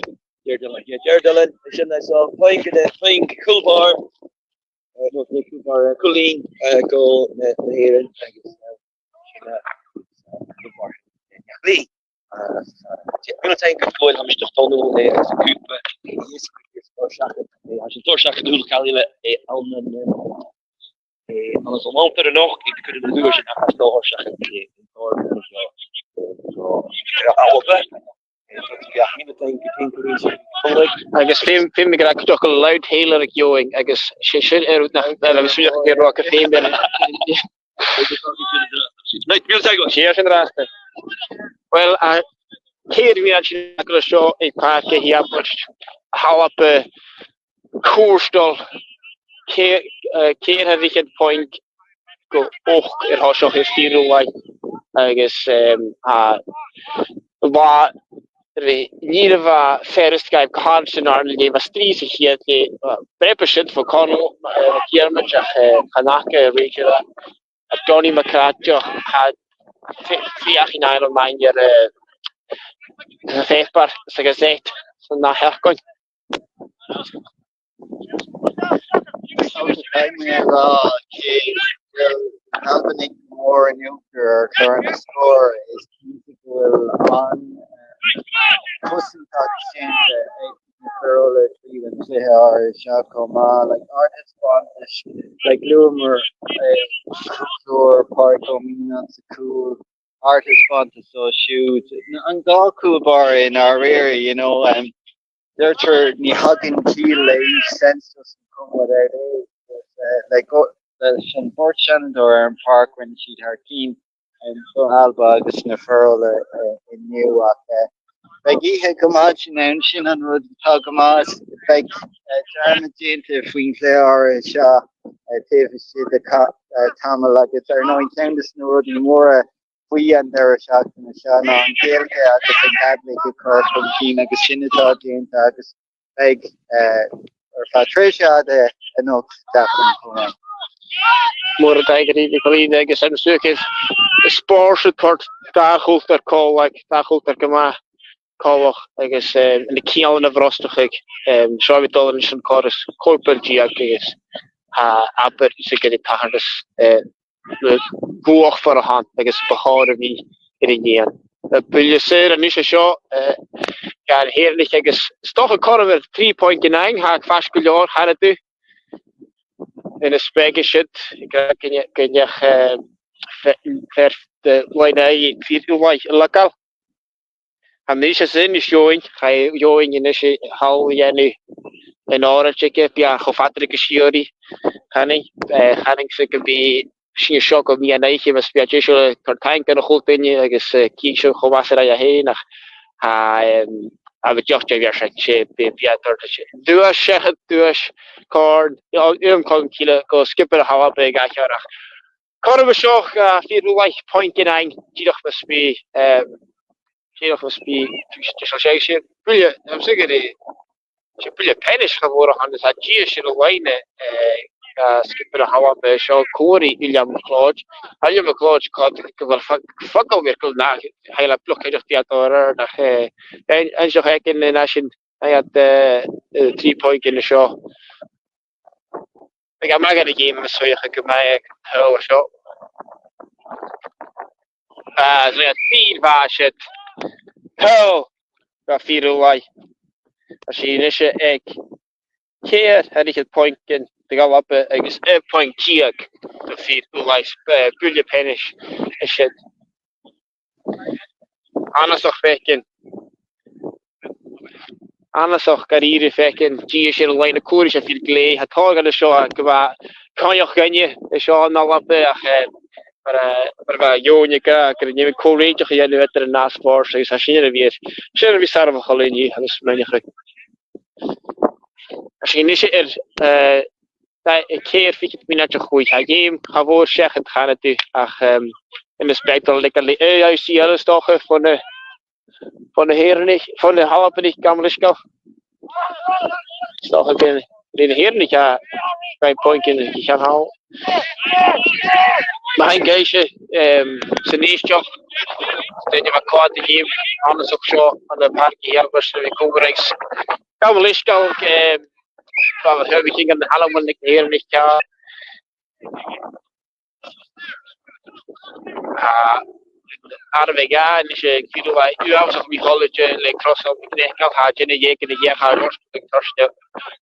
Ger Dillon, yeah, Ger Dillon. Sin e, so, point gu, point gu Cúil Bhàrr. Uh, no, no, Cúil Bhàrr, uh, Cúilín, uh, gu na, na h-Èireann. Agus, uh, sin e, uh, Cúil Bhàrr. Yeah, yeah. Uh, uh, yeah, I'm gonna take a goal, I'm just on the, uh, as a group, uh, yes, yes, four seconds. Uh, I should four seconds, who'll call you, uh, on the, uh, Eh, agus an altar a-nochd, ag cur an uair sin ach as dòcha seachad, eh, an tòrr, eh, so, eh, Alba. Eh, so, yeah, mi na tain, tain, tain, tain, tain, agus feumaidh, feumaidh mi gur e cuideachd loudhailer a gheibh, agus 's e sin air nach, agus sin air a bheil feum air. Right, mi an taing. Sin an-dràsta. Well, a, ceithir mìosan aca seo aig Pàirc a' Chiabaist, Alba, eh, cùrsa dol, ceithir, eh, ceithir air fhichead puing gu ochd air thoiseach air fìor ulaidh, agus, em, a, bha, bha, nì a bha furasta dhaibh gu h-àraidh san àrd-gheama, bha strì sa chiad leth, eh, breab sin bho Conall, eh, McDiarmid, ach, eh, chan fhaca Rachel e. A Donnie McCratchie, tha fi-, feuchainn air an maing air, eh, a' phàipear sa Gazette san ath sheachdain. Agus bha mi ag ràdh, eh, well, Alba Nick Moore an Iuchtar air cur an score is cinnteach gu bheil an, eh, cosaint aca sin, eh, na fir uile tríd an cluiche àraidh seo chomh maith, like, àrd-thaisbeantas, like, luamar, eh, cultúr Pàirc Uí Mhíneach sa chúl, àrd-thaisbeantas so siud. An dà Cúl Bàrr in Àirire, you know, um, deirtear ní thagann ciall le sense just an cumadh air, eh, like, oh, eh, sin Bord Seanadóir air an pàirc, rinne siad thar cionn, em, Alba agus na fir uile, eh, inniu, ach, eh, bidh oidhche gu math ann, sin an rud atá gu math, bidh, eh, dearmad déanta faoin cluiche àraidh seo, eh, taobh istigh de ca-, eh, tamall agus ar ndóigh ceann de na rudaí móra faoi an deireadh seachtaine seo ná an Ghaeilge agus an Ghàidhlig a chur chun cinn agus sin atá déanta agus bidh, eh, ar feadh tréimhse fhada anocht, Declan, chomh maith. Mòran taing dhut, a Choinnich, agus an suacan spòrs a thoirt dha chultar còmhla, dha chultar gu maith còmhla agus, eh, na ciallain a bhrosnachadh, em, seo a bhith dol air an còrr is corp deug agus, eh, abair 's e gur e tachartas, eh, luachmhor a th' ann agus bu chòir a bhith air a dhèanamh. Eh, buille saor a-nis an seo, eh, dha na h-Èireannaich agus 's dòcha cothrom air trì puingean fhaighinn, tha e faisg gu leòr, tha e dubh. Ina speic siud, gu, gu, gu, eh, fe-, fear de loidhne aghaidh fìor ulaidh a leigeil. Tha mise sin is Eòghann, chaidh Eòghann a-nis thall a dhèanamh an òraid aige, bidh e cho fada ri gu sìorraidh. Chanainn, eh, chanainn-sa gum bi sinn seo gu meadhan-oidhche, mus bi e deiseil, eh, a' toirt taing dhan a h-uile duine agus, eh, cinnteach cho math 's a rinn e fhèin, ach tha, em, a bhith deoch de bheir sin, 's e, bidh, bidh e a' toirt duais, seachad duais, còrn, aon, aon chòrn eile gu sgiobair na h-Alba aig gach aon ach cothrom an seo, eh, fìor ulaidh, puingean fhaighinn, dìreach mus bi, em, dìreach mus bi, dìreach mus bi, 's e buille, tha mi a' smaoineachadh gur e, 's e buille peanas cho mòr a th' ann, is tha dithis air an loidhne, eh, eh, sgiobair na h-Alba, eh, seo còmhla ri Uilleam MacLeòid. Uilleam MacLeòid, cò, gu bheil fa-, fàgail mìorbhail nach eil e a' faighinn dòrair, ach, eh, an, an seo fhaicinn an sin, eh, eh, trì puingean an seo. Bidh e math dhan a' gheama mus suidheachadh gu math aig an t-saoghal seo. Ah, so yeah, fìor mhath siud. Tha, bha fìor ùrlar. Tha sinn a-nis aig ceithir air fhichead puingean do dh'Alba agus aon puing deug do fìor ùrlar, eh, buille peanas a tha siud. Annasach fhaicinn. Annasach gu h-àraidh fhaicinn, dìreach air an loidhne cùraim, 's e fìor ghlè. Tha tòrr dhen seo gu bheil coinneach dhaoine an seo ann an Alba, ach, eh, mar, eh, mar a bha Eòin ag ràdh, gun robh e cho rèidh a dhèanamh eadar an dà spòrs, agus tha sin air a bhith, sin air a bhith soirbheachail an-diugh, agus smaoineachadh. Tha sinn a-nis air, eh, tha e ceithir fichead mionaid a chlò, tha geama cha mhòr seachad cheana, ach, em, tha mi a' smaoineachadh gu bheil e air a bhith, eh, air a bhith, is dòcha, fon a, fon na h-Èireannaich, fon na h-Albannaich gam leisgeul. Is dòcha gu bheil na h-Èireannaich a' faighinn puingean aig a' cheann thall. Mar a tha sinn ag èisteachd, em, san èisteachd, duine a bha a' coimhead a' gheama, annasach seo ann am Pàirc a' Gheamhraidh, a bhith còmhla riutha. Gam leisgeul, em, well, tha mi a' faicinn gun do thàinig na h-Èireannaich ceart. Ah, àireamh a dhà, a-nis, eh, ciamar a tha, uabhasach mì-thoilichte le Crossall MacNeacail, tha duine dheug gun a dhèanamh a-rithist an toiseach.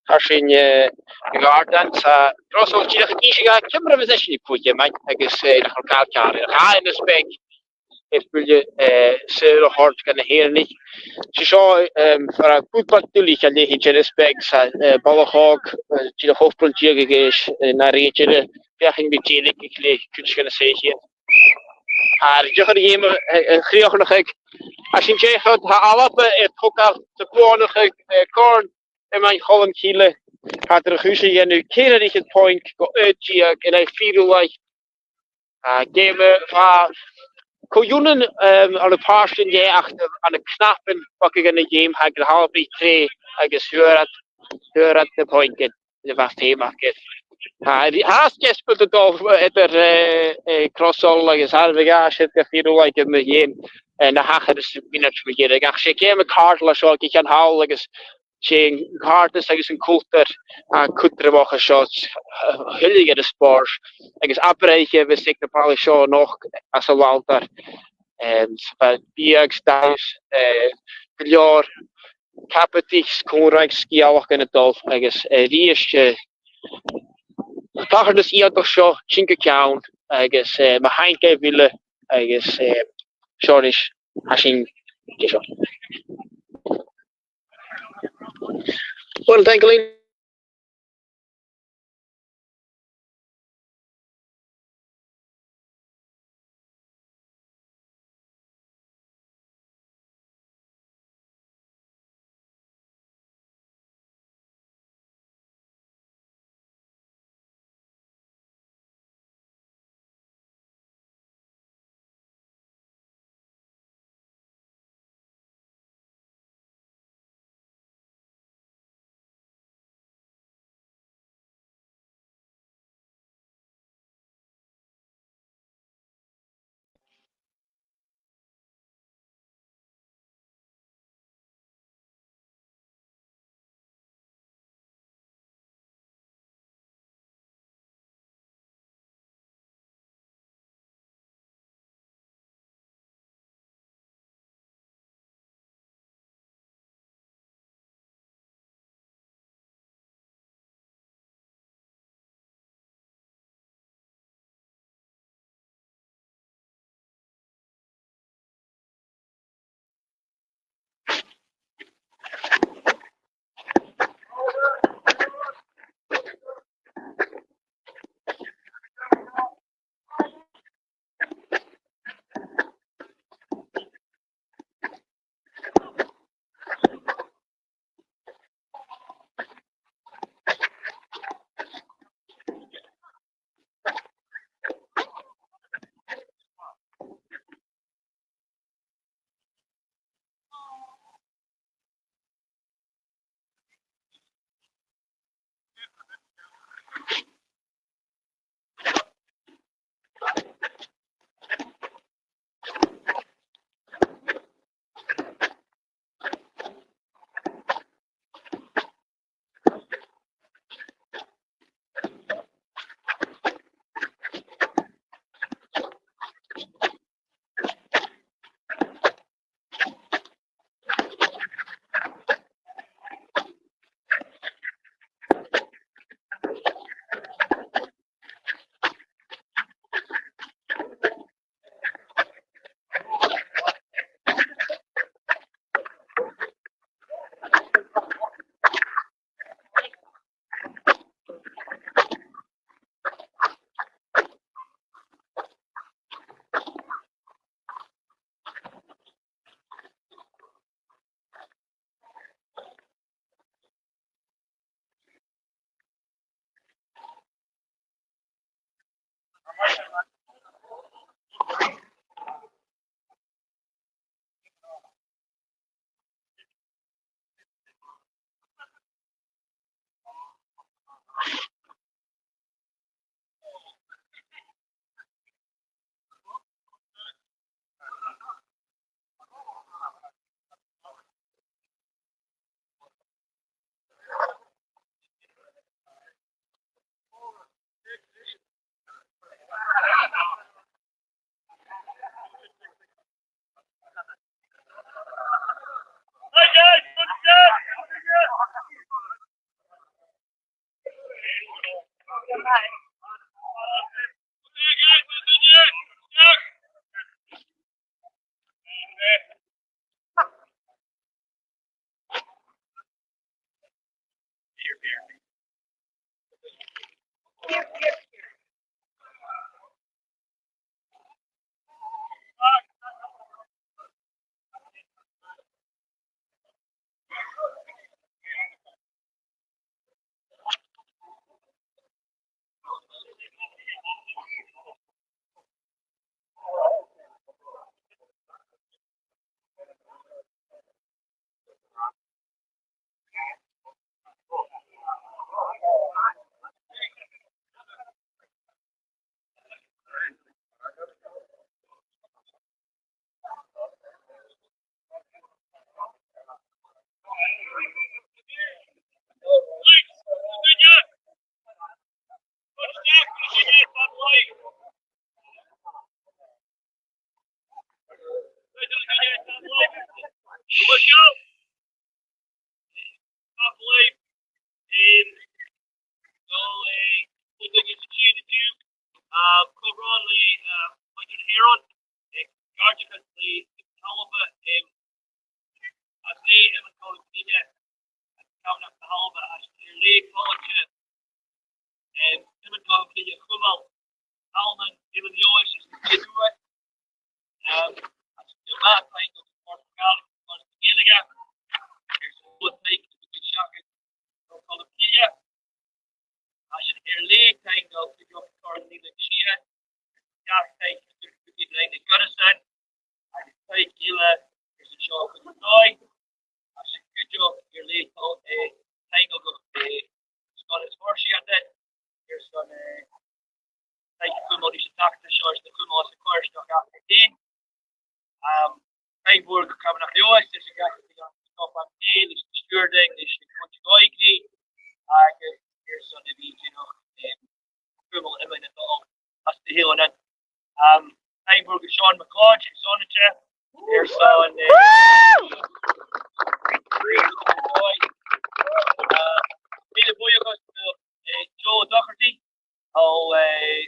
Tha sinn, eh, ag àrd anns a' Chrossall, dìreach ag innse dha ciamar a bhios esan a' cluich, man, agus, eh, nach eil càil ceàrr air. Tha e nas beag air buille, eh, saor a thoirt dha na h-Èireannaich. 'S e seo, em, fear à Bùdlar Duilich a leithid, a-nis beag, 's e, eh, balach òg, eh, dìreach ochd bliadhna deug a dh'aois, eh, na rèitire, feuchainn ri dèiligeadh le cuid dha na sèithir. Air deireadh a' gheama, eh, eh, a' chrìochnachadh, tha sinn deiseil, tha Alba air togail sa bhuannachadh, eh, Corn Iomain Cholm Cille, tha iad air a' chùis a dhèanamh ceithir air fhichead puing gu aon deug an aghaidh fìor ùrlar. A' gheama, bha co-ionann, em, ann am pàirt an dèidh ach ann an cnapan bog aig an a' gheama, tha iad gu h-àraidh trèigh agus fhuair iad, fhuair iad na puingean a bha feum aca. Tha, tha deasbad a' dol eadar, eh, eh, Crossall agus àireamh a dhà, siud gu fìor ùrlar aig an a' gheama, eh, na thachair anns a' mhionaid mu dheireadh. Ach 's e geama càirdeil a tha seo aig a' cheann thall agus 's e an càirdeas agus an cultar, eh, cudromach a tha seo, eh, a thuilleadh air an spòrs, agus abair e a bhios aig na balaich seo a-nochd anns an Lanntair. Em, 's e biadh, 's dannsa, eh, gu leòr cabadaich, 's còmhraidhean, sgeulachdan a' dol, agus, eh, a-rithist, eh, tachartas iongantach seo, tighinn gu ceann, agus, eh, mo thaing dhuibh uile, agus, eh, seo a-nis, tha sinn deiseil. Well, thank you, Lynn. Go on, go. Tapadh leibh. Em, so, eh, tapadh leibh a chàirdean. Um, co-bhròn le, um, Muinntir Sheeráin, eh, Gàirdeachas le Talamh, em, às leth Iomain Choluim Chille, Camanachd na h-Alba, às air leth toilichte, em, Iomain Choluim Chille a chumail, Ailean Eilean Leòdhais, às an t-siathamh uair. Um, às an math taing gu Port Gàidhlig, Port Gàidhlig. Air sgàth taing gu seachad gu Coluim Chille. Às an air leth taing gu Corn Uí Fhèin Sìthe. Gach taing gu Rinn na Goireasan. Agus taing eile airson seo gu Dòmhnall. Agus cuideachd air leth, eh, taing gu, eh, Sgoil Eòin Mhòir Sìde airson, eh, taing a chumail ris an t-eachdraidh seo, is na chumail sa choimhearsnachd aca fhèin. Um, taing mhòr gu Camanachd Leòdhais, is an gach a bhith an stop an taobh, is na stiùireadairean, is na cuid a dh'òigridh, agus airson a bhith dìreach, em, cumail iomain a' dol às na h-eileanan. Um, taing mhòr gu Seán MacLeòid, gu Seán an-diugh, airson, eh, uh, mìle buidheachas gu, eh, Joe Docherty, o, eh,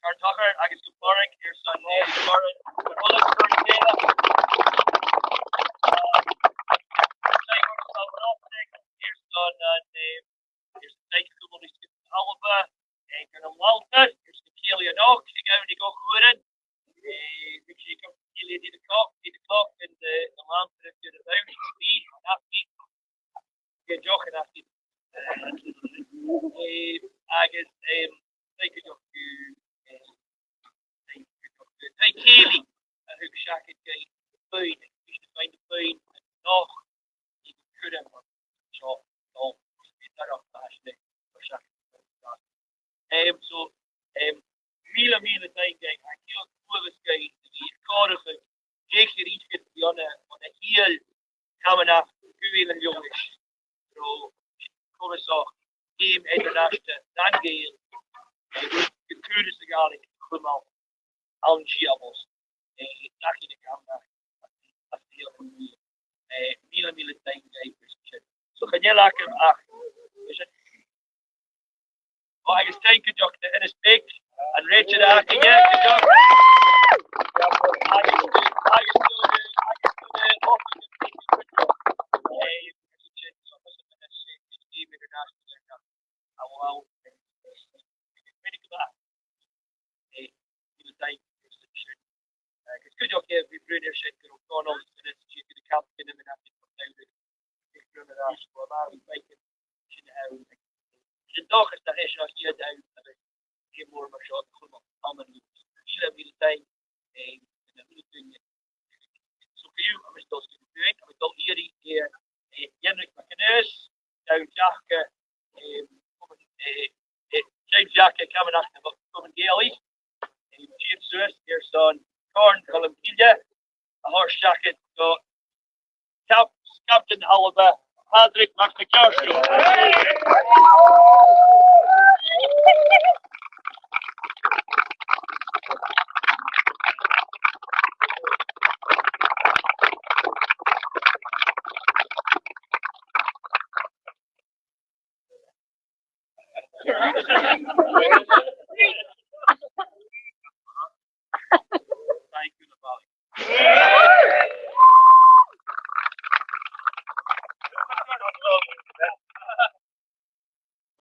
Carn Tòchair agus gu Florrick airson, eh, Florrick, Florrick, Florrick Taylor. Uh, taing mhòr gu Salman Optic airson an, eh, airson taing a chumail ris na Alba, eh, gun an Lanntair, airson cèilidh a-nochd, aig àm na cothrom. Eh, bidh sinn a' cèilidh at eight o'clock, eight o'clock, an, eh, an Lanntair air a' bhonn, an-àird, an-àird. Gu deoch an-àird. Eh, agus, em, taing gu, eh, taing gu, taing cèilidh a thug seachad gu Buinn, bidh sinn a' faighinn Buinn a-nochd, i cuireadh seo, no, bidh dorch a-nis le, gu seachad. Em, so, em, mìle, mìle taing dhuibh, tha e uabhasach math a bhith a' comharrachadh deisean idir a bhith ann an, ann an Eilean Camanachd gu Eilean Leòdhais. Ro comasach geama eadar-nàiseanta nan Gàidheal, eh, gu turas na Gàidhlig a chumail ann an Siabost. Eh, dachaigh na Camanachd, às a' Ghàidhealtachd. Eh, mìle, mìle taing dhuibh airson sin. So chan eil agam ach, is it, o, agus taing gu deoch do Innes Beag, an rèitear againne, gu deoch. Agus, agus, agus, agus, eh, a bhith a' bruidhinn air sin, gu robh Dòmhnall is Innes, is iad gu na campaign a bh' ann, ag bruidhinn air ais, gu bheil e a' faicinn sin ann. Sin dòchas nach e seo a' chiad àm a bhios geama mòr mar seo a' chumail ann an Leòdhas. Mìle, mìle taing, eh, na h-uile duine. So, co-dhiù, tha mi a' dol a-steach a dh'fhuair, tha mi a' dol a dh'iarraidh, eh, eh, Ienric MacAonghais, Seán Jack, eh, eh, eh, Seán Jack, eh, Camanachd na Comunn Gàidhealaich, eh, tighinn suas airson Corn Cholm Cille a thoirt seachad gu cap-, captaen Alba, Pádraig Mac na Ceàrdaich.